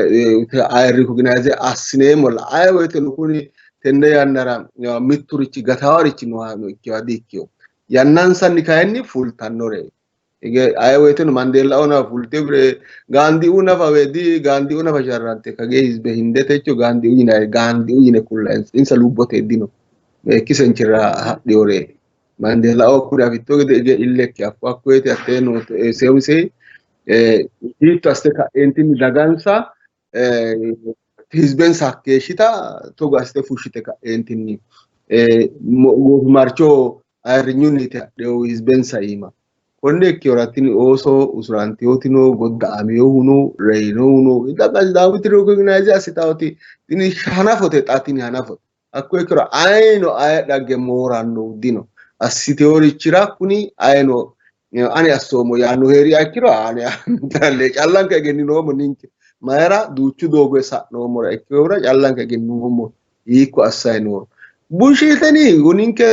Speaker 2: aye rikoginayize assineemmolla aye woyteno kuni tenne yannara mitturichi gataawarichi nooha ikkiwa di-ikkiyo. Yannansanni kayinni fultannore. Aye woyteno Mandeellao nafa fulte bire Gaandiu nafa wedi Gaandiu nafa sharrante kagee hizbe hindetecho Gaandiu yinanni Gaandiu yine kulla insa lubbote dino. Kisenchira hadhiyore. Mandeellao kuri afitto gede ige illekki affu hakkoyeti hattee noote seewise hiitto assite ka'eentinni dagansa hizbensa hakkeeshshita togo assite fushshite ka'eentinni goofimarcho ayirrinyunniti hadheyo hizbensa iima. Konne ikkihura tini ooso usurantiyotino godda'aminohuno reyinohuno daga Sidaamiti rikoginayize assitawoti tini hanafote xa tini hanafote. Hakko ikkiro ayino aye dhagge moorannohu dino. Assiteworichira kuni ayino ani assoommo yaanno heeriha ikkiro ani callanke egenninoommo ninke. Mayira duuchu doogo sa'noommora ikkinohura callanke egenninoommo hiikko assayi nooro. Bunsheeteni ninke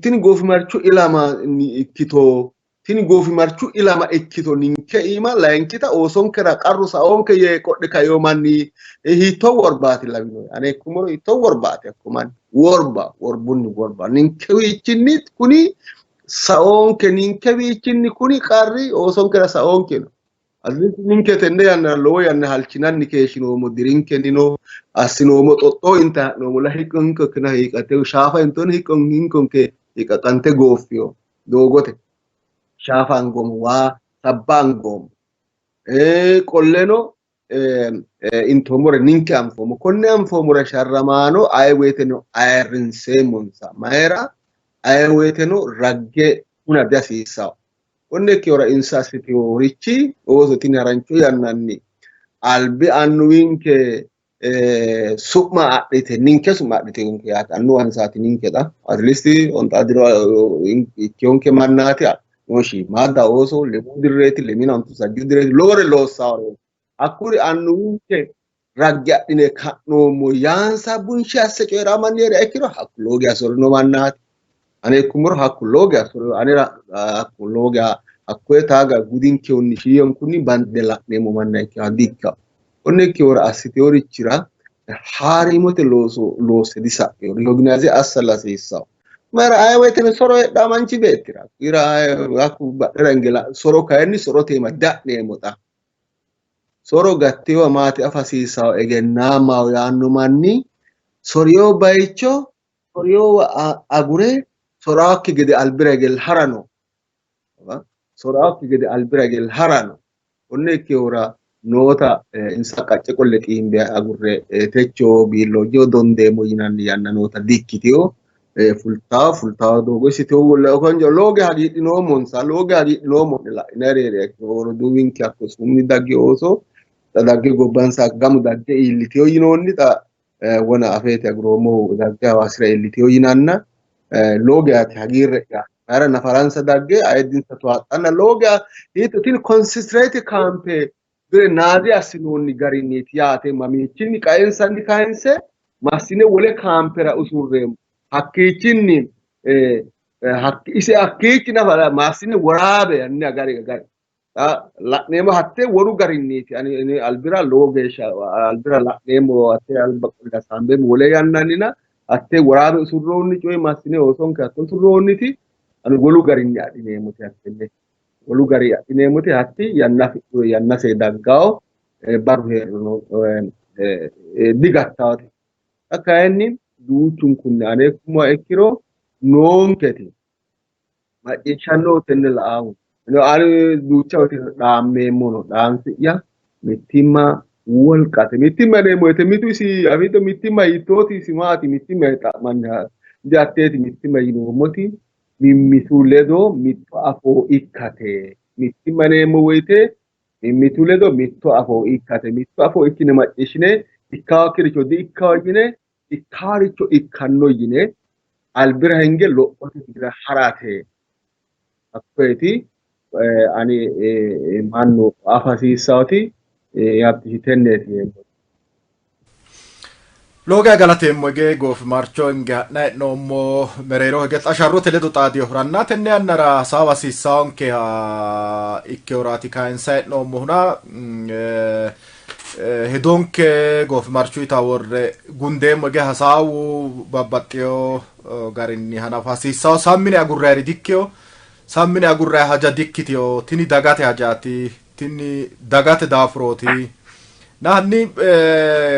Speaker 2: tini goofimarchu ilama ikkito tini goofimarchu ilama ikkito ninke iima layinkita oosonkera qarru saonke yee qodhe kaeyo manni hiittoo worbaati lawinoe. Ane ikkummoro hiittoo worbaati hakko manni worba worbunni worba ninkewiichinni kuni saonke ninkewiichinni kuni qarri oosonkera saonke no. Atleast ninke tenne yannara lowo yanna halchinanni keeshshinoommo dirinkennino assinoommo xoxxoo inta ha'noommo la hiqqo hinkokkina hiiqqate shaafa intoni hiqqo hinkonke hiiqqaqqante gooffiyo doogote shaafa angoommo waa sabba angoommo qolleno intoommore ninke anfoommo konne anfoommore sharramaano aye woyteno ayirrinseemmonsa mayira aye woyteno ragge huna dihasiissawo. Konne ikkihura insa assiteworichi ooso tini harancho yannanni albi annuwinke su'ma adhite ninke su'ma adhite yaate annuwansaati ninke xa at least ontaa diro ikkiyonke mannaati no shiimmaadda ooso lemuu dirreeti lemina ontu sajju dirreeti lowore loossawore hakkuri annuwinke ragge adhine ka'noommo yaansa bunshe asse coyi'raa manni heeriha ikkiro hakku lowo geya sorino mannaati. Ane ikkummoro hakku lowo geya sorino anera hakku lowo geya hakkoye taaga gudinkehunni shiiyonkunni bande la'neemmo manna ikkiha di-ikkawo. Konne ikkihura assiteworichira haariimote looso loosse disa'ino. Rikoginayize assa hasiissawo. Mayira aye woyteno soro heedhawo manchi beettira. Ira hakku badhera hinge soro kayinni sorote iima dia'neemmo xa. Soro gattewa maati afa hasiissawo egennaammaho yaanno manni soriyo bayicho soriyowa agure soraakki gede albira hige harano. Soraakki gede albira hige harano. Konne ikkihura noota insa qacce qolle xiimbe agurre techo biilloojeho dondeemmo yinanni yanna noota di-ikkiteyo. Fultawo fultawo doogo isiteyo lowo geya hagiidhinoommonsa lowo geya hagiidhinoommo'ne la'inayiri heeriha ikkiro roduuwinke hakko su'mi dagge ooso xa dagge gobbansa gamu dagge iilliteyo yinoonni xa wona afeeti aguroommohu dagge Hawaasira iilliteyo yinanna lowo geyaati hagiirre'ya mayira nafaransa dagge ayiddinsa towaaxxanna lowo geya hiitto tini konsitireti kaampe bire naazi assinoonni garinniiti yaate mamiichinni qaensanni kayinse massine wole kaampera usurreemmo hakkiichinni ise hakkiichi nafa massine woraabe yanni agari agari Xa la'neemmo hatte wolu garinniiti. Ani albira lowo geeshsha albira la'neemmo hatte alba qolle hasaambeemmo wole yannannina hatte woraabe usurroonni coye massine oosonke hatto usurroonniti ani wolu garinni adhineemmote hattenne wolu gari adhineemmote hatti yanna afidhu yannase daggawo barru hee'rono digattawote. Xa kayinni duuchunkunni ane ikkummoha ikkiro noonketi macciishshanno tenne la'aahu. Ani duucha woyte dhaammeemmo no dhaansi'ya mittimma wolqate. Mittimma yineemmo woyte mitu isi afitto mittimma hiittooti isi maati mittimma yee xa'manni dihatteeti mittimma yinoommoti mimmitu ledo mitto afoo ikkate. Mittimma yineemmo woyte mimmitu ledo mitto afoo ikkate. Mitto afoo ikkine macciishshine ikkawokkiricho di''ikkawo yine ikkaaricho ikkanno yine albira hinge lophote widira harate. Hakkoyeti ani mannu afa hasiissaoti yaabbishi tenneeti yeemmo.
Speaker 1: Lowo geya galateemmo hige goofimarcho hinge ha'nanni hee'noommo mereero hige xa sharrote ledo xaadinohuranna tenne yannara hasaawa hasiissaonkeha ikkinohuraati kayinsanni hee'noommohuna hedonke goofimarchu yita worre gundeemmo hige hasaawu babbaxxino garinni hanafa hasiissawo sammine agurrayiri dikkino sammine agurrayi haja dikkitino tini dagate hajaati tini dagate daafurooti na hanni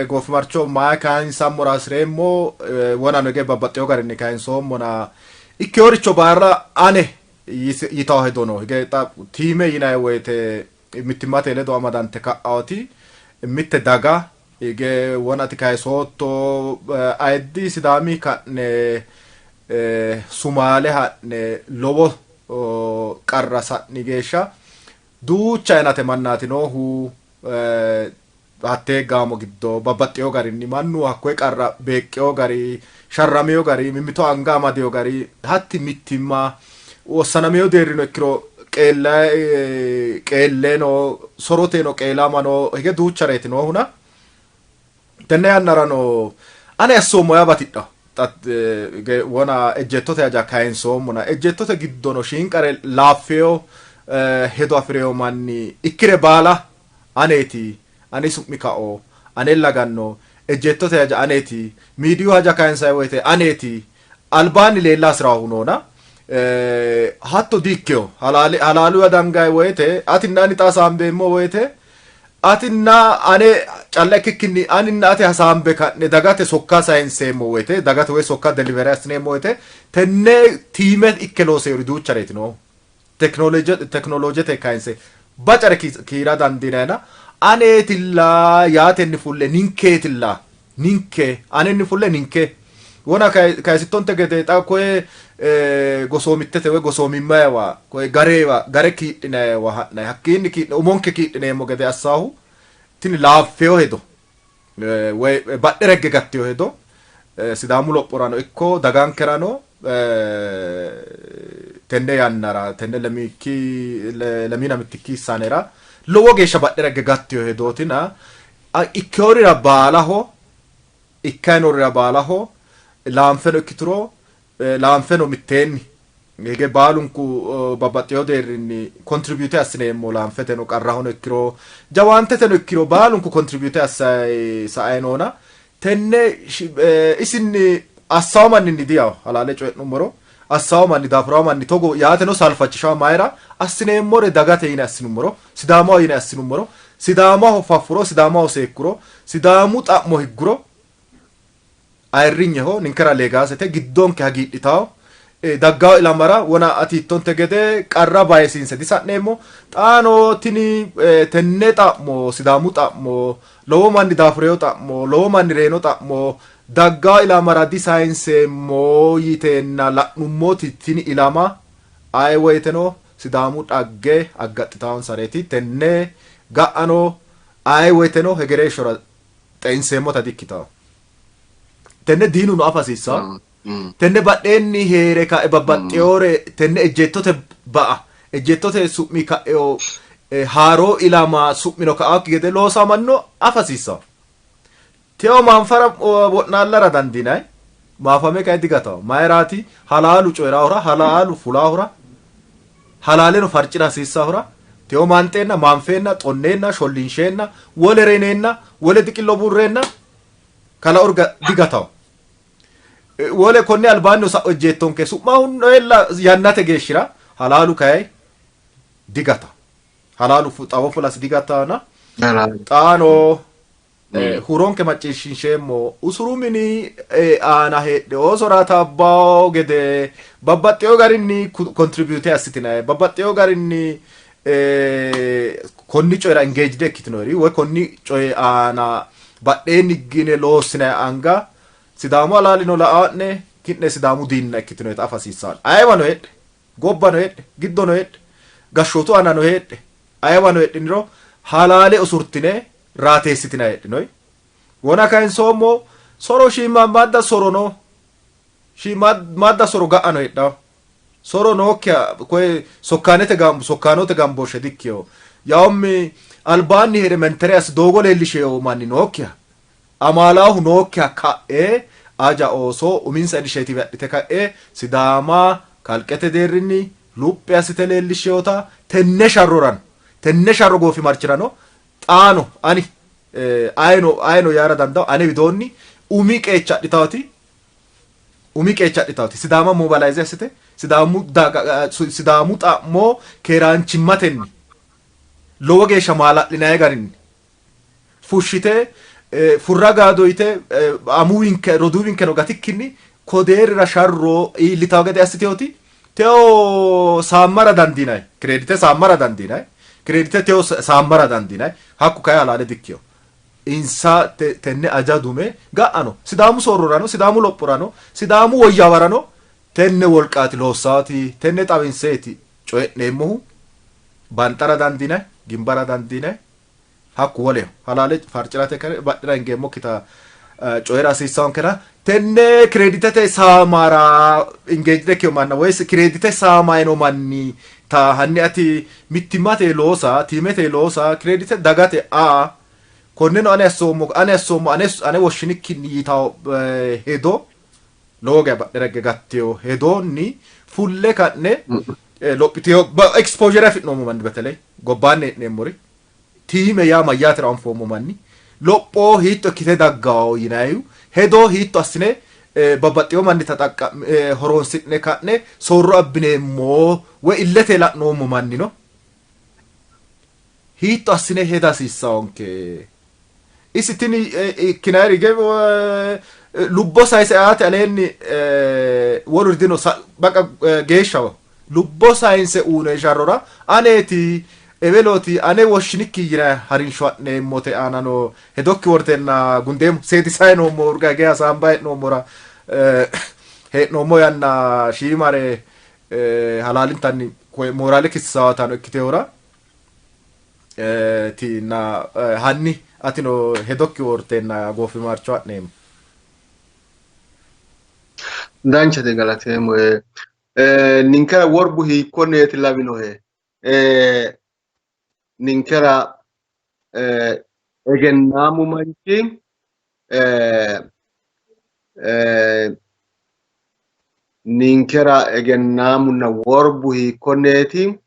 Speaker 1: goofimarcho mayi kayinsammora hasireemmo wonano hige babbaxxino garinni kayinsoommona ikkinoricho baala ane yitawo hedo no hige xa tiime yinanni woyte mittimmate ledo amadante ka'awoti mitte daga hige wona ati kayisootto ayiddi Sidaami ka'ne Sumaale ha'ne lowo qarra sa'ni geeshsha duucha yannate mannaati noohu hattee gaamo giddo babbaxxewo garinni mannu hakkoye qarra beeqqewo gari sharrameo gari mimmito anga amadeo gari hatti mittimma wossanameo deerrino ikkiro qeelleno soroteno qeelamano hige duuchareeti noohuna tenne yannarano ane assoommo yaa batidhaho wona ejjeettote haja kayinsoommona ejjeettote giddono shiinqare laaffeyo hedo afi'reyo manni ikkire baala aneeti ane su'mi kao anella ganno ejjeettote haja aneeti miidiyu haja kayinsanni woyte aneeti albaanni leella hasi'raahu noona hatto diikkeyo halaalu dangayi woyte atinna ani xa hasaambeemmo woyte atinna ane calla ikkikkinni aninna ati hasaambe ka'ne dagate sokka sayinseemmo woyte dagate woy sokka delivery assineemmo woyte tenne tiime ikke looseeri duuchareeti noohu teknoloojete kayinse bacare kiira dandiinayna aneetilla yaatenni fulle ninkeetilla ninke anenni fulle ninke wona kayisittonte gede xa koye gosoomittete woy gosoomimmayiwa koye garewa gare kiidhinayiwa ha'nayi hakkiinni kiidhine umonke kiidhineemmo gede assaahu tini laaffeyo hedo woy badhe regge gatteyo hedo Sidaamu lophorano ikko dagankerano tenne yannara tenne lemiikki lemiina mittikki sanera lowo geeshsha badhe regge gatteyo hedootina ikkeyorira baalaho ikkayinorira baalaho laanfeno ikkituro laanfeno mitteenni hige baalunku babbaxxeyo deerrinni contribute assineemmo laanfeteno qarrahono ikkiro jawaanteteno ikkiro baalunku contribute assay sa'ay noona tenne isinni assawo manninni diyawo halaale coyi'nummoro assawo manni daafurawo manni togo yaateno saalfachishawo mayira assineemmore dagate yine assinummoro Sidaamaho yine assinummoro Sidaamaho faffuro Sidaamaho seekkuro Sidaamu xa'mo higguro ayirrinyeho ninkera leegaasete giddonke hagiidhitawo daggawo ilamara wona ati yiittonte gede qarra bayisiinse disa'neemmo xaano tini tenne xa'mo Sidaamu xa'mo lowo manni daafureyo xa'mo lowo manni reyino xa'mo daggawo ilamara disayinseemmo yiteenna la'nummoti tini ilama aye woyteno Sidaamu dhagge aggaxxitaawonsareeti tenne ga'ano aye woyteno hegereeshshora xeinseemmota dikkitawo. Tenne diinuno afa hasiissawo. Tenne badheenni hee're kae babbaxxewore tenne ejjeettote ba'a ejjeettote su'mi ka'eo haaroo ilama su'mino ka'aakki gede loosamanno afa hasiissawo. Teo maanfara wo'naallara dandiinanni, maafame kayi digatawo. Mayiraati? Halaalu coyi'raahura, halaalu fulaahura, halaaleno farci'ra hasiissaahura, Teo maanxeenna, maanfeenna, xonneenna, shollinsheenna, wole reneenna, wole diqillo buurreenna kala orga digatawo. Wole konni albaanni sa'o ejjeettonke su'ma hunnoella yannate geeshshira halaalu kayi digata. Halaalu xawo fulasi digatana. Xaano huuronke macciishshinsheemmo usuru mini aana heedhe oosora taabbawo gede babbaxxeyo garinni contribute assitinayi babbaxxeyo garinni konni coyira engaged ikkitinori woy konni coyi aana badheenni higgine loossinayi anga Sidaamu halaalino la'aa'ne ki'ne Sidaamu diinna ikkitinoyita afa hasiissanno. Ayeewano heedhe, gobbano heedhe, giddono heedhe, gashshootu aanano heedhe, ayeewano heedhiniro halaale usurtine raateessitinanni heedhinoyi. Wona kayinsoommo soro shiimmaammaadda soro no, shiimmaadda soro ga'ano heedhanno. Soro nookkiha koye sokkaanete gambo sokkaanote gambooshshe dikkino. Yaawummi albaanni hee're mentere asse doogo leellisheyo manni nookkiha, amaalaahu nookkiha ka'e aja ooso uminsa inisheetiive adhite ka'e Sidaama kalqete deerrinni luphi assite leellishsheyota tenne sharrorano tenne sharro goofimarchirano xaano ani ayino ayino yaara dandawo ane widoonni umi qeecha adhitawoti umi qeecha adhitawoti Sidaama mobilise assite Sidaamu daga Sidaamu xa'mo keeraanchimmatenni lowo geeshsha maala'linanni garinni fushshite furra gaado yite amuwinke roduuwinkeno gatikkinni ko deerrira sharro iillitawo gede assiteoti teo saammara dandiinay kireedite saammara dandiinay kireedite teo saammara dandiinay hakku kayi halaale dikkino insa tenne aja dume ga'ano Sidaamu soorrorano Sidaamu lophorano Sidaamu woyyawarano tenne wolqaati loossaati tenne xawinseeti coyi'neemmohu banxara dandiinay gimbara dandiinay hakku woleho halaale farci'rate kare badhera hingeemmokkita coyi'ra hasiissaankera tenne kireeditete saamara ingeejide ikkino manna woy kireedite saamayino manni ta hanni ati mittimmate loosa tiimete loosa kireedite dagate a konneno ane assoommo ane assoommo ane ane woshshinikkinni yitawo hedo lowo geya badhera higge gatteyo hedonni fulle ka'ne lophiteyo exposure afi'noommo manni beteley gobbaanni hee'neemmori tiime yaa mayyaatero anfoommo manni lopho hiitto ikkite daggawo yinayihu hedo hiitto assine babbaxxeyo mannita horoonsi'ne ka'ne soorro abbineemmo woy illete la'noommo mannino hiitto assine heda hasiissawonke isi tini ikkinayiri hige lubbo sayise aate aleenni woluri dino baqa geeshshaho lubbo sayinse uune sharrora aneeti ewelooti ane woshshinikki yine harinsho ha'neemmote aanano hedokki wortenna gundeemmo seedisayi noommo urga hige hasaamba hee'noommora hee'noommo yanna shiimare halaalintanni mooraale kissawatano ikkitehura tinna hanni atino hedokki worteenna goofimarcho ha'neemmo.
Speaker 2: Danchate galateemmo. Ninkera worbu hiikkonneeti lawinohe? Ninkera egennaamu manchi ninkera egennaamunna worbu hiikkonneeti?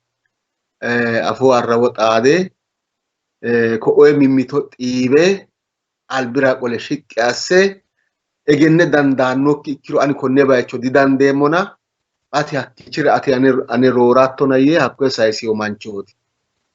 Speaker 2: Afoo arrawo xaade ko'oe mimmito xiiwe albira qole shiqqi asse egenne dandaannokki ikkiro ani konne bayicho didandeemmona ati hakkiichira ati ane roorattona yee hakkoye sayisiyo manchooti.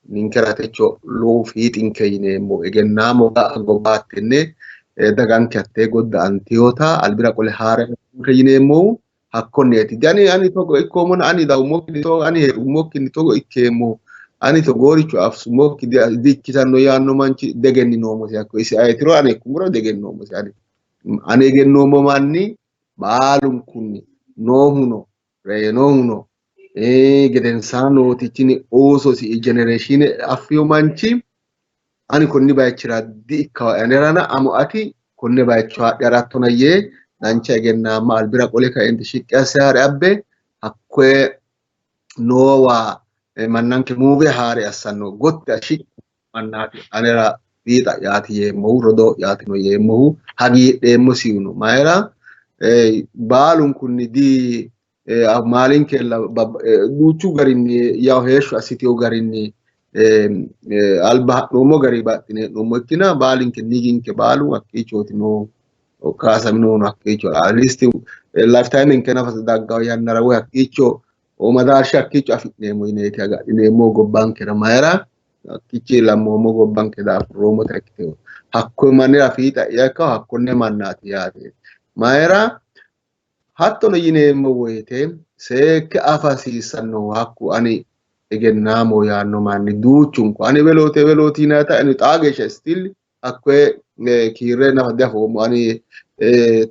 Speaker 2: Ninkera techo lowo fiixinke yineemmo egennaamo ga'a gobba hattenne daganke hattee godda antiyota albira qole haare yineemmohu hakkonneeti. Ani ani togo ikkoommona ani dawummokkinni togo ani hee'rummokkinni togo ikkeemmo ani togooricho afsummokki di-ikkitanno yaanno manchi degenninoommosi. Hakko isi ayetiro ani ikkummoro degenninoommosi. Ani ani egennoommo manni baalunkunni noohuno reyinohuno gedensaa nootichini oososi genereeshiine affiyo manchi ani konni bayichira di-ikkawa anerana amo ati konne bayicho haadhe harattona yee dancha egennaamma albira qole kaenti shiqqi asse haare abbe hakkoye noowa mannanke muuve haare assanno gotti shiqqi mannaati anera fiixa'yaati yeemmohu rodoo'yaatino yeemmohu hagiidheemmosihuno mayira baalunkunni di maalinkella duuchu garinni yawo heeshsho assitewo garinni Alba ha'noommo gari baxxine hee'noommo ikkina baalinke niginke baalu hakkiichooti noo kaasaminohuno hakkiicho at least lifetime inke nafa daggawo yannara woy hakkiicho madaarsha hakkiicho afi'neemmo yineeti agadhineemmo gobbankera mayira hakkiichi lammoommo gobbanke daafurroommota ikkiteho hakko mannira fiixa ikka hakkonne mannaati yaate mayira hattono yineemmo woyte seekke afa hasiissannohu hakku ani egennaamo yaanno manni duuchunku ani weloote ewelooti yinayta ani xaa geeshsha still hakkoye kiirre nafa diafoommo ani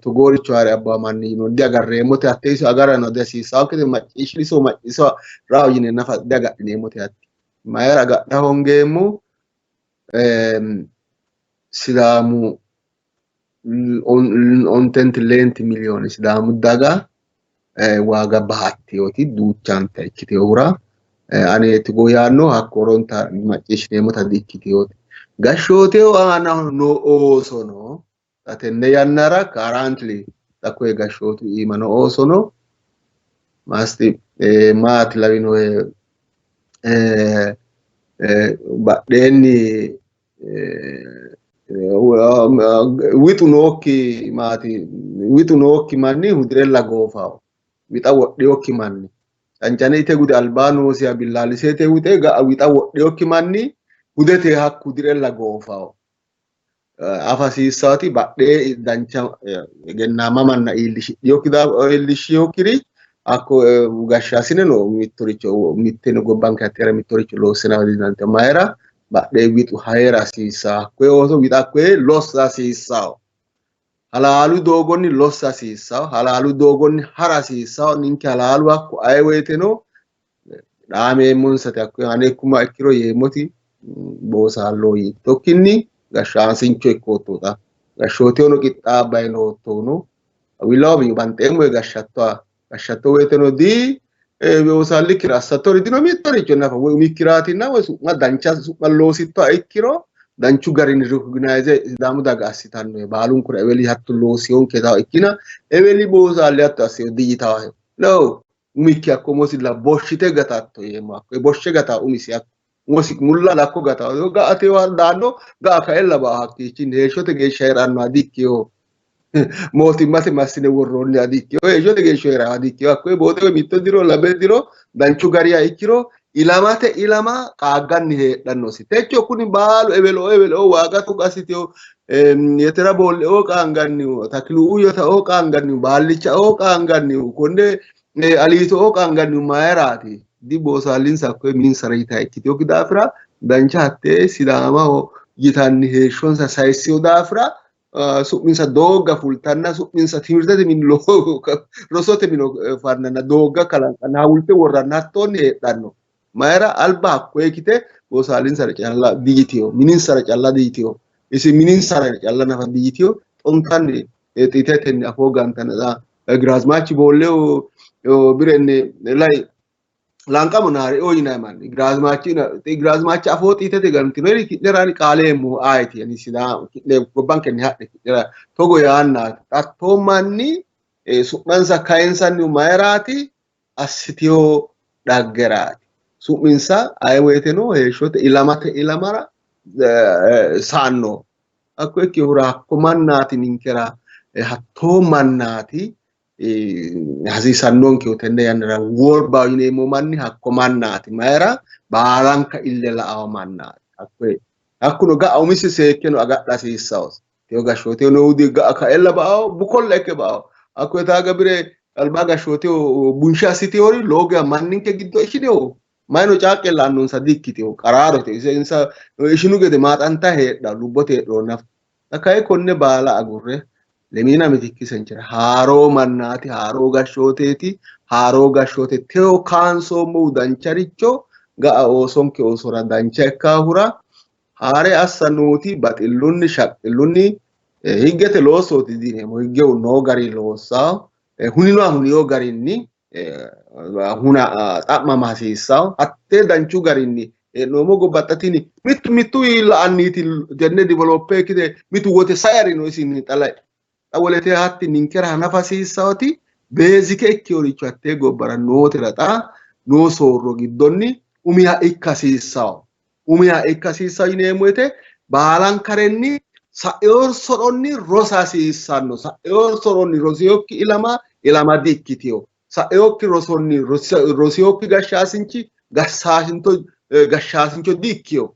Speaker 2: togooricho haare abba manni yino diagarreemmote hatte iso agarano dihasiissaankete macciishshin iso macciiso raho yine nafa diagadhineemmote hatti mayira agadha hongeemmo Sidaamu ontenti leenti miliyoone Sidaamu daga waaga baatteyooti duuchanta ikkiteyohura ane togo yaanno hakko horonta macciishshineemmota di''ikkiteyooti. Gashshooteho aana noo oosono xa tenne yannara currently xa koye gashshootu iima noo oosono masti maati lawinohe badheenni wixu nookki maati wixu nookki manni hudirella goofawo wixa wodhiyokki manni cancane ite gude albaa noosiha billaalisete wixe ga'a wixa wodhiyokki manni hudete hakku hudirella goofawo afa hasiissaati badhee dancha egennaama manna iillishshinokkiri hakko gashshaasine no mittoricho mitteno gobbanke hattera mittoricho loossina dinante mayira badhee wixu heera hasiissaa hakkoye ooso wixa hakkoye lossa hasiissawo halaalu doogonni lossa hasiissawo halaalu doogonni hara hasiissawo ninke halaalu hakko aye woyteno dhaameemmonsate hakkoye ane ikkuma ikkiro yeemmoti boosaallo yiittokkinni gashshaasincho ikkoottota gashshootehono qixxaabbayi noottohuno we love you banxeemmohe gashshattoha gashshatto woyteno di boosaallikkira assattori dino mittoricho nafa woy umikkiraatinna woy su'ma dancha su'ma loosittoha ikkiro danchu garinni recognize Sidaamu daga assitannohe baalunkura eweli hatto loosiyonke tawo ikkina eweli boosaalli hatto assiyo diyitawahe no umikki hakko umosi la boshshite gatatto yeemmo hakko boshshe gata umisi hakko umosi mulla lakko gata ga'a tewa daanno ga'a kaella ba hakkiichinni heeshshote geeshsha hee'rannoha diikkiyo mootimmate massine worroonniha diikkiyo heeshshote geeshsha hee'rannoha diikkiyo hakkoye boote mitto diro lame diro danchu gariha ikkiro ilamate ilama qaagganni heedhannosi techo kuni baalu ewelo ewelo waaga tuqa assiteyo yetera boolleoo qaangannihu takilu uyotaoo qaangannihu baallichaoo qaangannihu konne aliitooo qaangannihu mayiraati diboosaallinsa hakkoye mininsara yita ikkitinoki daafira dancha hattee Sidaamaho yitanni heeshshonsa sayissino daafira su'minsa doogga fultanna su'minsa timirtete mini rosote mino fannanna doogga kalanqanna hawulte worranna hattoonni heedhanno. Mayira alba hakkoye ikkite boosaallinsara calla diyitino, mininsara calla diyitino, isi mininsara calla nafa diyitino, xontanni xiitetenni afoo gantanna Giraazmaachi Boollew birenni lay Lanqamo Naarioo yinanni manni Giraazmaachi afoo xiitete gantinori ki'nera ani qaaleemmohu ayeeti? Ani Sidaamu ki'ne gobbankenni hadhe ki'nera togo yaannaati. Hattoo manni su'mansa kayinsannihu mayiraati? Assitino dhaggeraati. Su'minsa aye woyiteno heeshshote ilamate ilamara saanno. Hakko ikkinohura hakko mannaati ninkera hattoo mannaati hasiisannonkehu tenne yannara worbaho yineemmo manni hakko mannaati. Mayira baalanka ille la'awo mannaati. Hakkoye hakkuno ga'a umisi seekkeno agadha hasiissawosi. Teyo gashshooteho noohu ga'a kaella ba'awo bukolla ikke ba'awo. Hakkoye taaga bire alba gashshooteho bunshe assitewori lowo geya manninke giddo ishineho. Mayino caaqqe la'annonsa di''ikkitino qaraarote ise insa ishinu gede maaxanta heedha lubbote heedhuro nafa. Xa kayi konne baala agurre lemiina mitikki senchira haaroo mannaati, haaroo gashshooteeti, haaroo gashshoote teyo kaansoommohu dancharicho ga'a oosonke oosora dancha ikkaahura haare assa nooti baxillunni shaqqillunni higgete loosooti diyineemmo. Higgehu noo gari loossawo huninoha hunino garinni huna xa'mama hasiissawo. Hattee danchu garinni hee'noommo gobba xa tini mittu mittu la'anniiti tenne developpe ikkite mitu wote sayarino isinni xa lai. Xa wolete hatti ninkera hanafa hasiissawoti beezike ikkinoricho hattee gobbara nootera xa noo soorro giddonni umiha ikka hasiissawo. Umiha ikka hasiissanno yineemmo woyte baalankarenni sa'ino soronni rosa hasiissanno. Sa'ino soronni rosinokki ilama ilama di''ikkitino. Sa'inokki rosonni rosinokki gashshaasinchi gashshaasincho di''ikkino.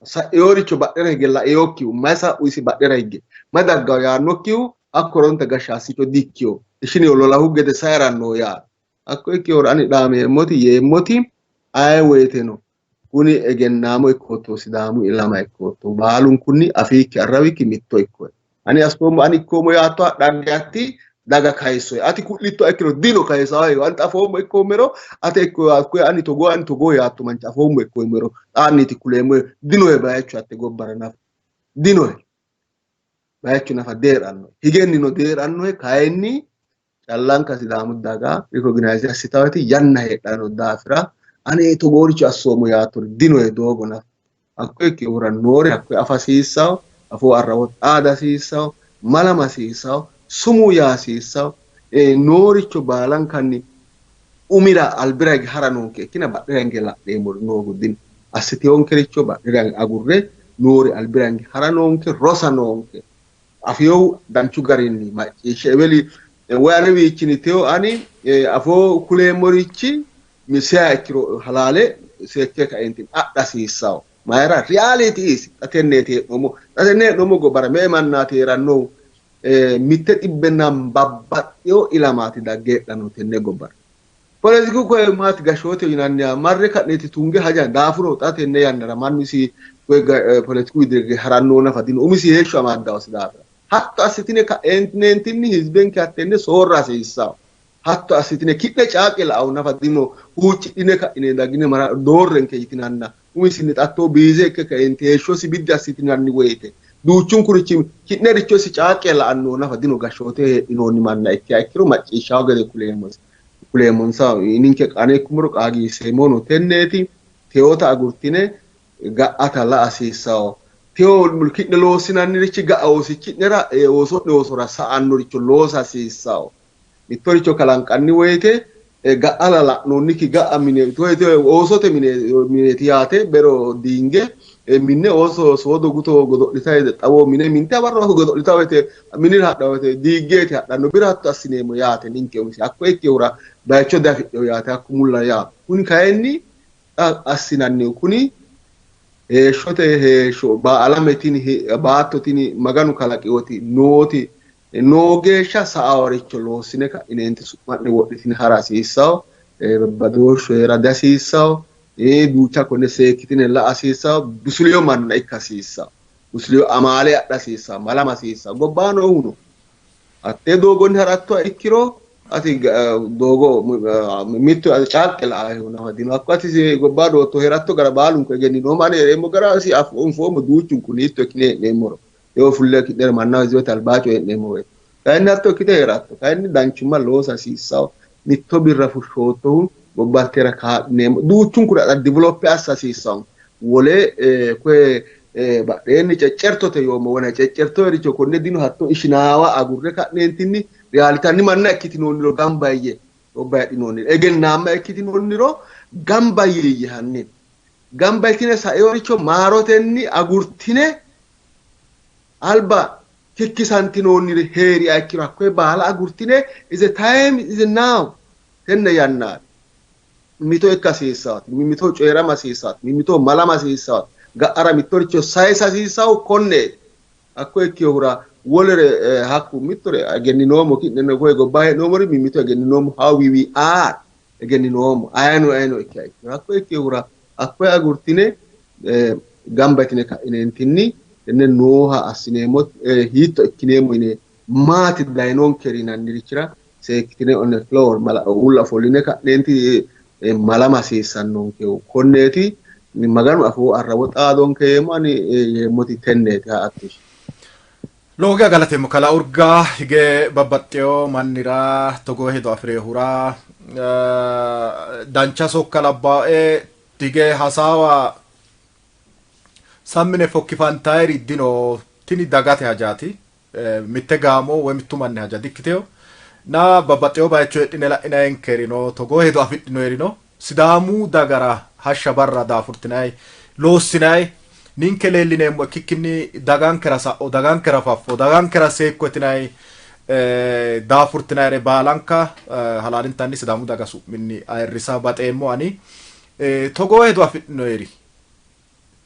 Speaker 2: Sa'inoricho badhera hige lainokkihu mayi sa'u isi badhera hige mayi daggawo yaannokkihu hakko horonta gashshaasincho di''ikkino. Ishiniho lolahu gede sayirannoho yaate. Hakko ikkinohura ani dhaameemmoti yeemmoti aye woyteno kuni egennaamo ikkootto Sidaamu ilama ikkootto baalunkunni afiikki arrawikki mitto ikkoe. Ani assoommo ani ikkoommo yaattoha dhagge atti daga kayissoe. Ati ku'littoha ikkiro dino kayisawohe. Ani xafoommo ikkoommero ate ikko yaattoe ani togoo ani togoo yaatto manchi afoommo ikkoommero xaanniiti kuleemmohe dinohe bayicho hatte gobbara nafa dinohe bayicho nafa dee'rannohe higennino dee'rannohe kayinni callanka Sidaamu daga rikoginayize assitawoti yanna heedhanno daafira ani togooricho assoommo yaattori dinoe doogo nafa. Hakko ikkinohura noore hakkoye afa hasiissawo, afoo arrawo xaada hasiissawo, malama hasiissawo, sumuu yaa hasiissawo, nooricho baalankanni umira albira hige hara noonke ikkina badhera hinge la'neemmori noohu dino. Assiteyonkericho badhera agurre noori albira hinge hara noonke, rosa noonke. Afinohu danchu garinni macciishshe eweli woy anewiichinni teyo ani afoo kuleemmorichi seya ikkiro halaale seekke kaeentinni adha hasiissawo. Mayira reality is xa tenneeti hee'noommo. Xa tenne hee'noommo gobbara me''e mannaati hee'rannohu? Mitte xibbenna babbaxxino ilamaati dagge heedhannohu tenne gobbara. Poletiku koye maati gashshooteho yinanniha marre ka'neeti tunge haja daafuro xa tenne yannara mannu isi koye poletiku widira harannohu nafa dino umisi heeshsho amaddawosi daafira. Hatto assitine ka'eentineentinni hizbenke hattenne soorra hasiissawo. Hatto assitine ki'ne caaqqe la'ahu nafa dino huuccidhine ka'ine daggine mara doorrenke yitinanna umisinni xattoo biize ikke kaeenti heeshshosi biddi assitinanni woyte duuchunkurichi ki'nericho isi caaqqe la'annohu nafa dino gashshoote heedhinoonni manna ikkiha ikkiro macciishshawo gede kuleemmosi. Kuleemmonsa ninke ane ikkummoro qaagiisseemmohuno tenneeti teyoota agurtine ga'ata la'a hasiissawo. Teyo ki'ne loossinannirichi ga'a oosichi'nera ooso'ne oosora sa'annoricho loosa hasiissawo. Mittoricho kalanqanni woyte ga'ala la'noonnikki ga'a mine oosote mineeti yaate bero diinge minne ooso soodo guto godo'litayi xawo mine minte hawarro godo'lita woyte minira hadha woyte diiggeeti hadhanno bira hatto assineemmo yaate ninke umisi hakko ikkehura bayicho diafidhino yaate hakku mulla yaa kuni kayinni xa assinannihu kuni heeshshote heeshsho alame tini baatto tini Maganu kalaqinoti nooti noo geeshsha sa'awaricho loossine ka'inenti su'ma'ne wodhitine hara hasiissawo, badooshshu hee'ra dihasiissawo, duucha konne seekkitine la'a hasiissawo, busuliyo manna ikka hasiissawo, busuliyo amaale adha hasiissawo, malama hasiissawo. Gobbaa noohuno hattee doogonni harattoha ikkiro ati doogo mittu caaqqe la''ahehu nafa dino. Hakko ati gobbaa dootto hee'ratto gara baalunku egenninoommo. Ani hee'reemmo gara isi anfoommo duuchunku hiitto ikkine hee'neemmoro. Yoo fulle ki'nera mannaho hizibete albaa coyi'neemmo woyte. Kayinni hatto ikkite hee'ratto. Kayinni danchumma loosa hasiissawo. Mitto birra fushshoottohu gobbakkera kaa'lineemmo. Duuchunkuri adha develop assa hasiissawo. Wole koye badheenni ceccertote yoommo wona ceccertoyericho konne dino hatto ishinaawa agurre ka'neentinni realitanni manna ikkitinoonniro gamba yiyye gobba heedhinoonniro egennaamma ikkitinoonniro gamba yiiyye hanni. Gamba yitine saeoricho maarotenni agurtine alba kikkisantinoonniri hee'riha ikkiro hakkoye baala agurtine is a time is a now tenne yannaati. Mimmito ikka hasiissaati, mimmito coyi'rama hasiissaati, mimmito malama hasiissaati, ga'ara mittoricho sayisa hasiissahu konneeti. Hakko ikkinohura wolere hakku mittore egenninoommo ki'neno koye gobba hee'noommori mimmito egenninoommo how we we are egenninoommo ayeno ayeno ikkiha ikkiro hakko ikkinohura hakkoye agurtine gamba yitine ka'ineentinni tenne nooha assineemmo hiitto ikkineemmo yine maati dayinonkeri yinannirichira seekkitine on the floor uulla ofolline ka'neenti malama hasiissannonkehu konneeti. Maganu afoo arrawo xaadonke yeemmo ani yeemmoti tenneeti haattish.
Speaker 1: Lowo geya galateemmo kalaa Urga hige babbaxxewo mannira togoo hedo afi'rinohura dancha sokka labbaae hige hasaawa sammine fokkifantayiri dino tini dagate hajaati mitte gaamo woy mittu manni haja dikkitewo na babbaxxewo bayicho heedhine la'inayinkeri no togoo hedo afidhinoeri no Sidaamu dagara hashsha barra daafurtinayi loossinayi ninke leellineemmo ikkikkinni dagankera sa'o, dagankera faffo, dagankera seekko yitinayi daafurtinayire baalanka halaalintanni Sidaamu daga su'minni ayirrisa baxeemmo ani. Togoo hedo afidhinoyeri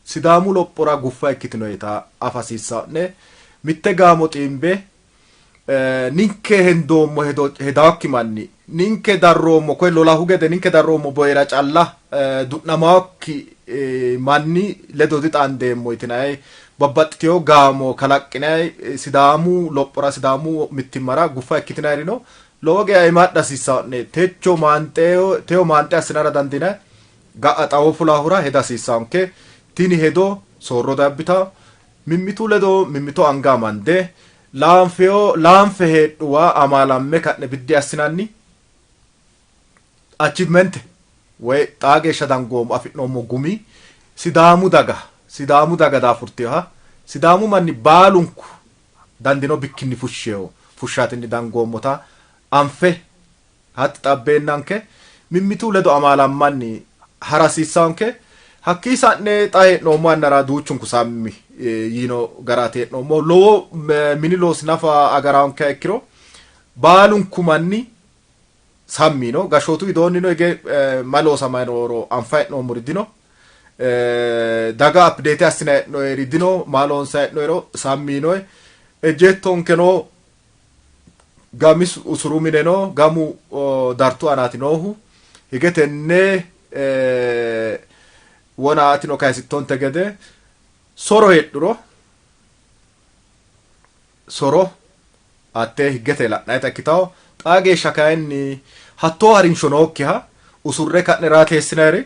Speaker 1: Sidaamu lophora guffa ikkitinoyeta afa hasiissanno'ne. Mitte gaamo xiimbe ninke hendoommo hedo hedaakki manni ninke darroommo koye lolahu gede ninke darroommo boyera calla du'namaakki manni ledo dixaandeemmo yitinayi babbaxxiteyo gaamo kalaqqinayi Sidaamu lophora Sidaamu mittimmara guffa ikkitinayirino lowo geya imadha hasiissanno'ne. Techo maanxe teyo maanxe assinara dandiinanni ga'a xawo fulahura heda hasiissannonke. Tini hedo soorro diabbitawo. Mimmitu ledo mimmito anga amande laanfeyo laanfe heedhuwa amaalamme ka'ne biddi assinanni achievement woy xaa geeshsha dangoommo afi'noommo gumi Sidaamu daga Sidaamu daga daafurtinoha Sidaamu manni baalunku dandino bikkinni fushsheyo fushshaatinni dangoommota anfe hatti xabbeennanke mimmitu ledo amaalammanni hara hasiissannonke. Hakkii sa'ne xa hee'noommo yannara duuchunku sammi yiino garaati hee'noommo. Lowo mini loosi nafa agaraankeha ikkiro baalunku manni sammi yiino. Gashshootu widoonnino hige ma loosamay nooro anfay hee'noommori dino. Daga update assinay hee'noyeri dino. Maa loonsay hee'noyero sammi yiinoe. Ejjeettonkeno gamis usuru mine no, gamu dartu aanaati noohu. Hige tenne wona atino kayisittonte gede soro heedhuro soro hattee higgete la'nayita ikkitawo. Xaa geeshsha kayinni hattoo harinsho nookkiha usurre ka'ne raateessinayiri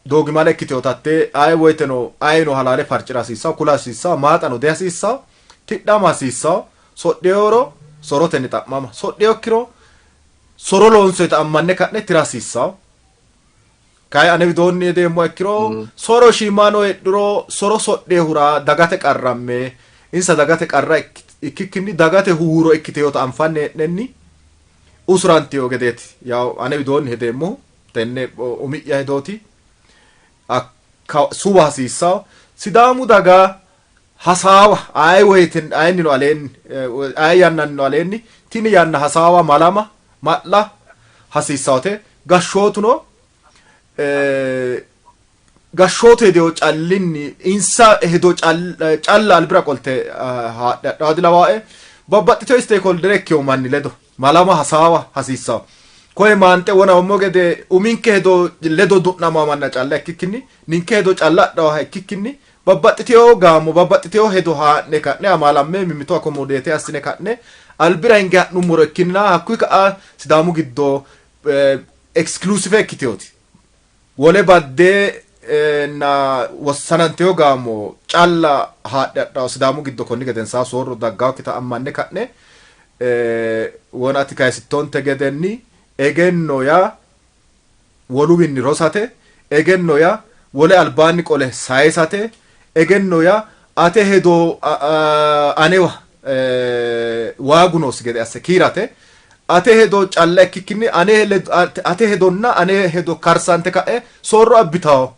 Speaker 1: doogimale ikkitinota hattee aye woyteno ayino halaale farci'ra hasiissanno, kula hasiissanno, maaxano dihasiissanno, tidhama hasiissanno, sodheyoro sorotenni xa'mama, sodheyokkiro soro loonsoyita ammanne ka'ne tira hasiissanno. Kayi ane widoonni hedeemmoha ikkiro soro shiimano heedhuro soro sodhehura dagate qarramme insa dagate qarra ikkikkinni dagate huuro ikkiteyota anfanni hee'nenni usurantiyo gedeeti. Yaw ane widoonni hedeemmohu. Tenne umi'ya hedooti. Akka suwa hasiissawo. Sidaamu daga hasaawa aye woyte ayinnino aleenni aye yannannino aleenni tini yanna hasaawa malama ma'la hasiissawote. Gashshootuno gashshootu hedo callinni insa hedo calla albira qolte haadhe hadhawo dilawaae. Babbaxxitino stakeholder ikkewo manni ledo malama hasaawa hasiissawo. Koye maanxe wonaommo gede uminke hedo ledo du'nama manna calla ikkikkinni ninke hedo calla adhawaha ikkikkinni babbaxxitewo gaamo babbaxxitewo hedo haa'ne ka'ne amaalamme mimmito accommodate assine ka'ne albira hinge ha'nummoro ikkinnina hakkuyi ka'a Sidaamu giddo exclusive ikkiteoti wole badde na wossanantewo gaamo calla haadhe hadhawo Sidaamu giddo konni gedensaa soorro daggawokkita ammanne ka'ne wona ati kayisittonte gedenni egenno yaa woluwinni rosate, egenno yaa wole albaanni qole sayisate, egenno yaa ate hedo anewa waagu noosi gede asse kiirate, ate hedo calla ikkikkinni ane ate hedonna ane hedo karsante ka'e soorro abbitawo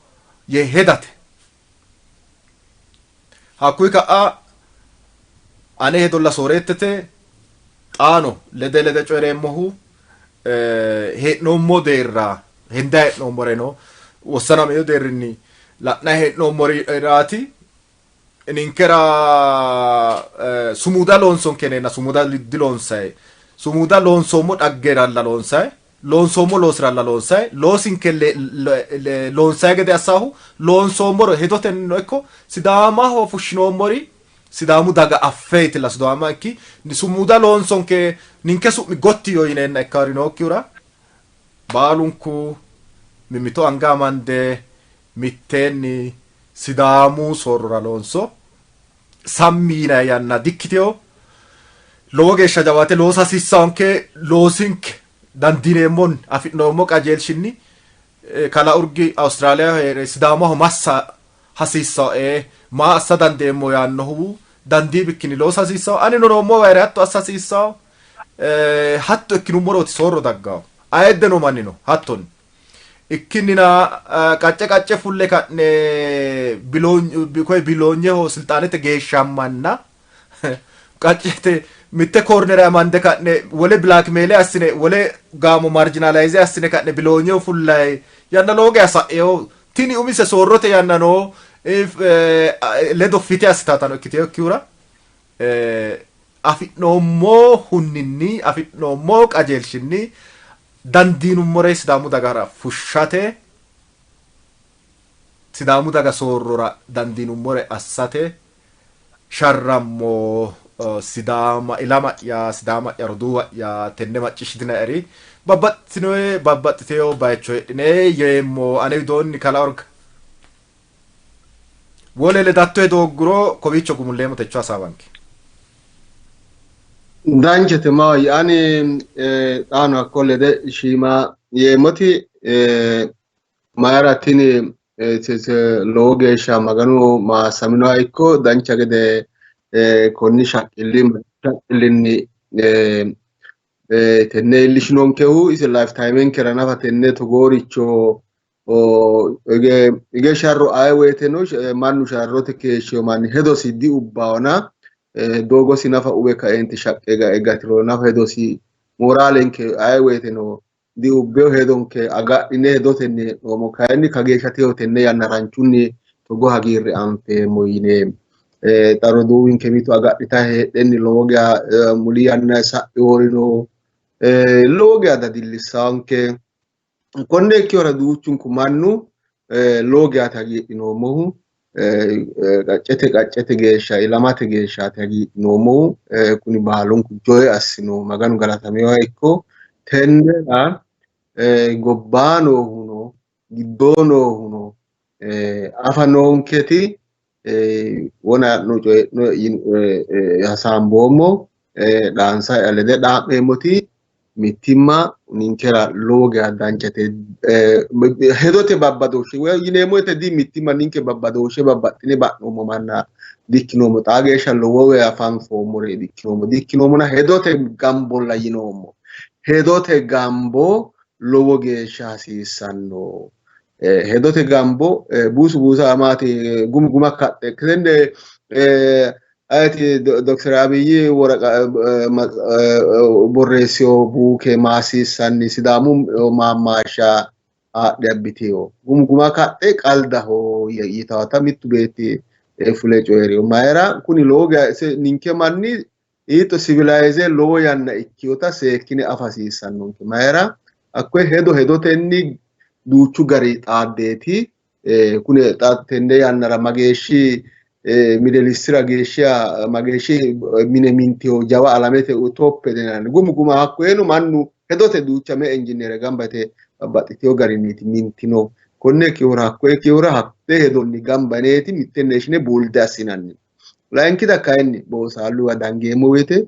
Speaker 1: yee hedate. Hakkuyi ka'a ane hedolla sooreettete xaano lede lede coyi'reemmohu hee'noommo deerra hendayi hee'noommoreno wossanamino deerrinni la'nayi hee'noommoriraati. Ninkera sumuda loonsonke yineenna sumuda diloonsayi. Sumuda loonsoommo dhaggeralla loonsayi. Loonsoommo loosiralla loonsayi. Loosinke loonsayi gede assaahu loonsoommoro hedotennino ikko Sidaamaho fushshinoommori Sidaamu daga affeetilla Sidaama ikki sumuda loonsonke ninke su'mi gotti yoo yineenna ikkaari nookkihura baalunku mimmito anga amande mitteenni Sidaamu soorrora loonso. Sammi yinanni yanna dikkitino. Lowo geeshsha jawaate loosa hasiissanke loosinke dandiineemmonni afi'noommo qajeelshinni kalaa Urgi Awustiraaliyaho hee're Sidaamaho massa hasiissae maa assa dandeemmo yaannohu dandii bikkinni loosa hasiissanno. Anino noommowa hee're hatto assa hasiissanno. Hatto ikkinummorooti soorro dagganno. Ayiddeno mannino hattonni. Ikkinnina qacce qacce fulle ka'ne koye biloonyeho silxaanete geeshshammanna qaccete mitte koornere amande ka'ne wole blackmail assine wole gaamo marginalize assine ka'ne biloonyeho fullayi yanna lowo geya sa'eyo. Tini umise soorrote yanna noo ledo fite assitatano ikkiteyokkihura afi'noommo hunninni afi'noommo qajeelshinni dandiinummore Sidaamu dagara fushshate Sidaamu daga soorrora dandiinummore assate sharrammo. Sidaama ilama'ya, Sidaama'ya roduuwa'ya, tenne macciishshitinaeri babbaxxitino babbaxxiteyo bayicho heedhine yeemmo ane widoonni kalaa Orga. Wole ledattoe doogguro kowiicho gumulleemmo techo hasaawanke.
Speaker 2: Danchate maahoyye ani xaano hakko lede shiima yeemmoti mayra tini lowo geeshsha Maganu maassaminoha ikko dancha gede konni shaqqilli shaqqillinni tenne iillishinonkehu isi lifetimenkera nafa tenne togooricho hige sharro aye woyteno mannu sharrote keeshshino manni hedosi diubbaona doogosi nafa uwe kaeenti shaqqe gatiro nafa hedosi moraalenke aye woyteno diubbeyo hedonke agadhine hedotenni hee'noommo. Kayinni kageeshsha teyo tenne yanna ranchunni togo hagiirre anfeemmo yine xa roduuwinke mitu agadhita heedhenni lowo geya muli yanna sa'eworino lowo geya dadillissaanke. Konne ikkihura duuchunku mannu lowo geyaati hagiidhinoommohu. Qaccete qaccete geeshsha ilamate geeshshaati hagiidhinoommohu. Kuni baalunku joye assino Maganu galataminoha ikko. Tennera gobbaa noohuno giddoo noohuno afa noonketi wona no coyi'no hasaamboommo dhaansa lede dhaa'meemmoti mittimma ninkera lowo geya danchate. Hedote babbadooshshe woy yineemmo woyte di mittimma ninke babbadooshshe babbaxxine ba'noommo manna dikkinoommo. Xaa geeshsha lowo geya fanfoommore dikkinoommo. Dikkinoommona hedote gambolla yinoommo. Hedote gambo lowo geeshsha hasiissanno. Hedote gambo buusu buusa maati gumu guma kaxxe tenne ayeti Dokter Abiyi woraqa borreessiyo buuke maasiissanni Sidaamu maammaashsha haadhe abbitiyo gumu guma kaxxe qaldaho yitawata mittu beetti fule coyi'riyo. Mayira kuni lowo geya ninke manni hiitto sivilayize lowo yanna ikkiyota seekkine afa hasiissannonke. Mayira hakkoye hedo hedotenni duuchu gari xaaddeeti. Kuni xa tenne yannara mageeshshi midelissira geeshsha mageeshshi mine minteyo jawa alamete toppe yinanni gumu guma hakkoyeno mannu hedote duucha me injineere gamba yite babbaxxiteyo garinniiti mintino. Konne ikkihura hakkoye ikkihura hattee hedonni gamba yineeti mitte neeshine buulde assinanni. Layinkita kayinni boosaalluwa dangeemmo woyte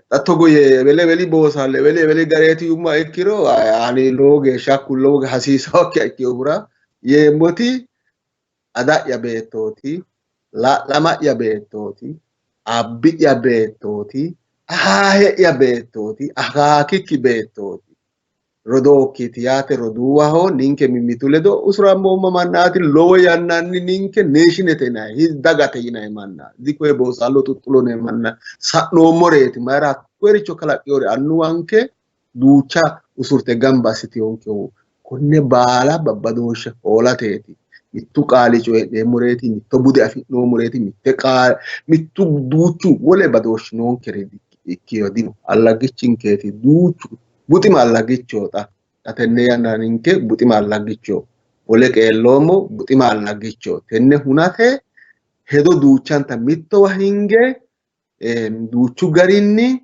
Speaker 2: xa togo yee eweli eweli boosaalle eweli eweli gareeti yumma ikkiro ani lowo geeshsha hakku lowo hasiisannokkiha ikkinohura yeemmoti ada'ya beettooti, la'lama'ya beettooti, abbi'ya beettooti, ahaahe'ya beettooti, akaakikki beettooti. Rodookkiiti yaate roduuwaho ninke mimmitu ledo usurammoommo mannaati. Lowo yannanni ninke neeshinete yinanni dagate yinanni manna dikoye boosaallo xuxxulo yinanni manna sa'noommoreeti. Mayira hakkoyericho kalaqqinori annuwanke duucha usurte gamba assitinonkehu konne baala babbadooshshe hoolateeti. Mittu qaali coyi'neemmoreeti, mitto bude afi'noommoreeti, mitte qaali mittu duuchu wole badooshshi noonkere ikkino dino. Allagichinkeeti duuchu buxima allaggichoho xa. Xa tenne yannara ninke buxima allaggichoho. Wole qeelloommo buxima allaggichoho. Tenne hunate hedo duuchanta mittowa hinge duuchu garinni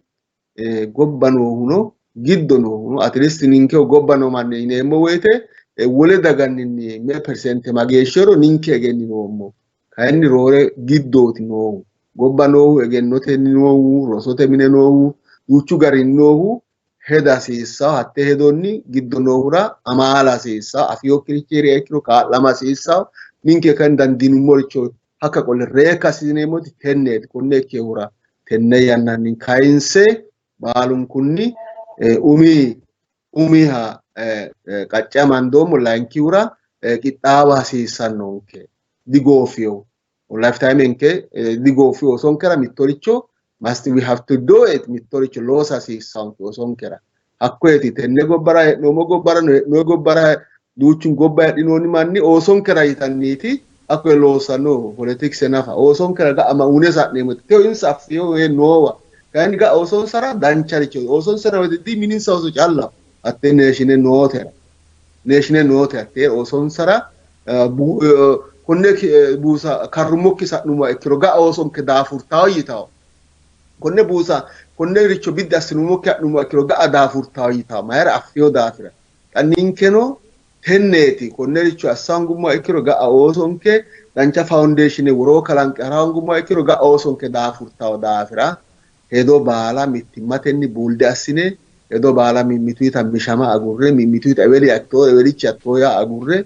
Speaker 2: gobba noohuno giddo noohuno atleast ninkeho gobba noo manni yineemmo woyte wole daganninni me persente mageeshshiro ninke egenninoommo. Kayinni roore giddooti noohu. Gobba noohu egennotenni noohu rosote mine noohu duuchu garinni noohu heda hasiissawo. Hatte hedonni giddo noohura amaala hasiissawo. Afinokkirichi heeriha ikkiro kaa'lama hasiissawo. Ninke kayinni dandiinummoricho hakka qolle reekka hasiineemmoti tenneeti. Konne ikkinohura tenne yannanni kayinse baalunkunni umi umiha Qacce amandoommo. Layinkihura qixxaawa hasiissannonke. Digoofiyo lifetime digoofiyo oosonkera mittoricho must we have to do it, mittoricho loosa hasiissannonke oosonkera. Hakkoyeti tenne gobbara hee'noommo gobbara hee'noo gobbara duuchun gobba heedhinoonni manni oosonkera yitanniiti hakkoye loossanno politikse nafa oosonkera ga'a ma une sa'neemmo teyo insa affiyo noowa kayinni ga'a oosonsara dancharicho oosonsara di mininsa ooso calla hattee neeshine nootera neeshine noote hattee oosonsara konne buusa karrummokki sa'nummoha ikkiro ga'a oosonke daafurtawo yitawo konne buusa konne richo biddi assinummokki ha'nummoha ikkiro ga'a daafurtawo yitawo mayira affiyo daafira. Xa ninkeno tenneeti konne richo assa hongummoha ikkiro ga'a oosonke dancha foundation woroo kalanqe hara hongummoha ikkiro ga'a oosonke daafurtawo daafira hedo baala mittimmatenni buulde assine hedo baala mimmituyita mishama agurre mimmituyita eweli attoo ewelichi attoo yaa agurre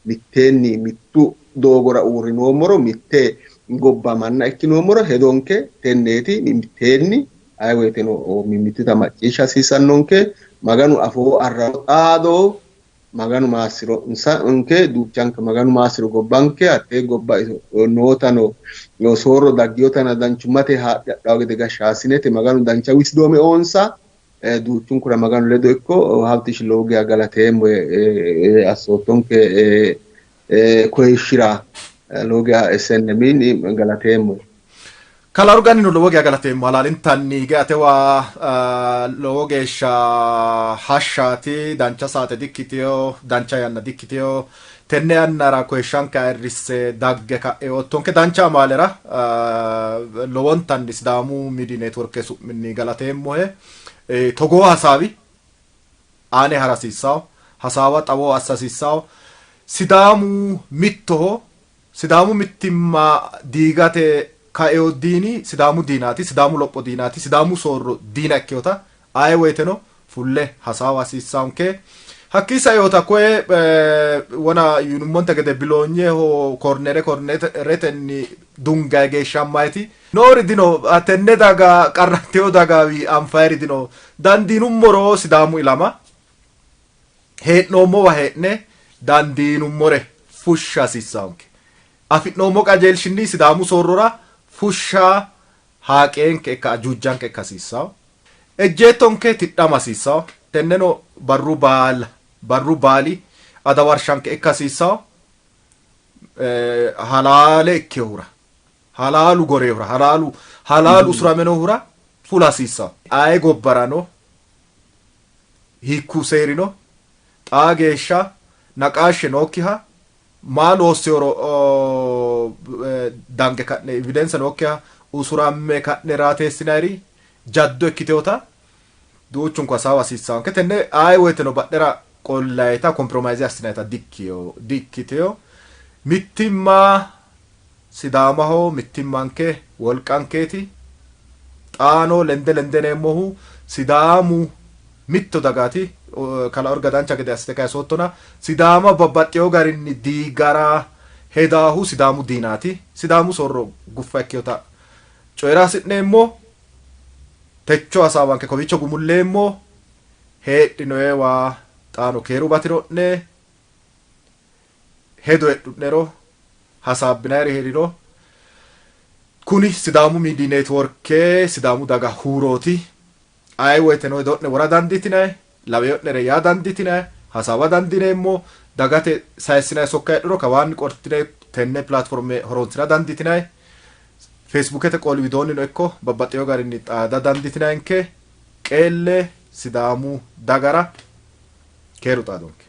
Speaker 2: mitteenni mittu doogora uurrinoommoro mitte gobba manna ikkinoommoro hedonke tenneeti mitteenni aye woyteno mimmituyita macciishsha hasiissannonke. Maganu afoo arrawo xaado Maganu maassiro nke duuchanka Maganu maassiro gobbanke hattee gobba nootano soorro daggiyotana danchummate haadhe hadhawo gede gashshaasinete Maganu dancha wisdoome oonsa duuchunkura Maganu ledo ikko Habtish lowo geya galateemmo assoottonke koyishshira lowo geya SNMini galateemmo.
Speaker 1: Kalaa Urgaannino lowo geya galateemmo. Halaalintanni hige atewa lowo geeshsha hashshaati, dancha saate dikkitino, dancha yanna dikkitino. Tenne yannara koyishshanke ayirrisse dagge ka'e oottonke dancha amaalera lowontanni Sidaamu Miidiy Neetworke su'minni galateemmohe. Togoo hasaawi aane hara hasiissawo, hasaawa xawo assa hasiissawo. Sidaamu mittoho, Sidaamu mittimma diigate kaeo diini Sidaamu diinaati, Sidaamu lopho diinaati, Sidaamu soorro diina ikkinota aye woyteno fulle hasaawa hasiissaanke. Hakkii saeota koye wona yinummonte gede biloonyeho kornere korneretenni dungayi geeshshammayti noori dino. Tenne daga qarrantino dagawi anfayiri dino. Dandiinummoro Sidaamu ilama hee'noommowa hee'ne dandiinummore fushsha hasiissaanke. Afi'noommo qajeelshinni Sidaamu soorrora fushsha haaqeenke ikka ajuujanke ikka hasiissawo. Ejjeettonke tidhama hasiissawo. Tenneno barru baala barru baali adawarshanke ikka hasiissawo. Halaale ikkehura halaalu goreehura halaalu halaalu usuramenohura fula hasiissawo. Aye gobbarano hiikku seerino xaa geeshsha naqaashshe nookkiha maa loosseworo dange ka'ne evidence nookkiha usuramme ka'ne raateessinayiri jaddo ikkiteota duuchunku hasaawa hasiissaanke. Tenne aye woyteno badhera qollayita compromise assinayita dikkiteyo. Mittimma Sidaamaho mittimmanke wolqankeeti. Xaano lende lende neemmohu Sidaamu mitto dagaati. Kalaa Urga dancha gede assite kayisoottona Sidaama babbaxxewo garinni diigara hedaahu Sidaamu diinaati. Sidaamu soorro guffa ikkinota coyi'ra hasi'neemmo. Techo hasaawanke kowiicho gumulleemmo. Heedhinoewa xaano keeru batiro'ne. Hedo heedhu'nero hasaabbinayiri hee'riro kuni Sidaamu Miidiy Neetworke Sidaamu daga huurooti. Aye woyteno hedo'ne wora dandiitinanni, laweyo'nere yaa dandiitinanni, hasaawa dandiineemmo. Dagate sayissinanni sokka heedhuro kawaanni qortine tenne pilaatforme horoonsi'ra dandiitinanni. Feesbuukete qooli widoonnino ikko babbaxxeyo garinni xaada dandiitinanninke. Qeelle Sidaamu dagara, keeru xaadonke.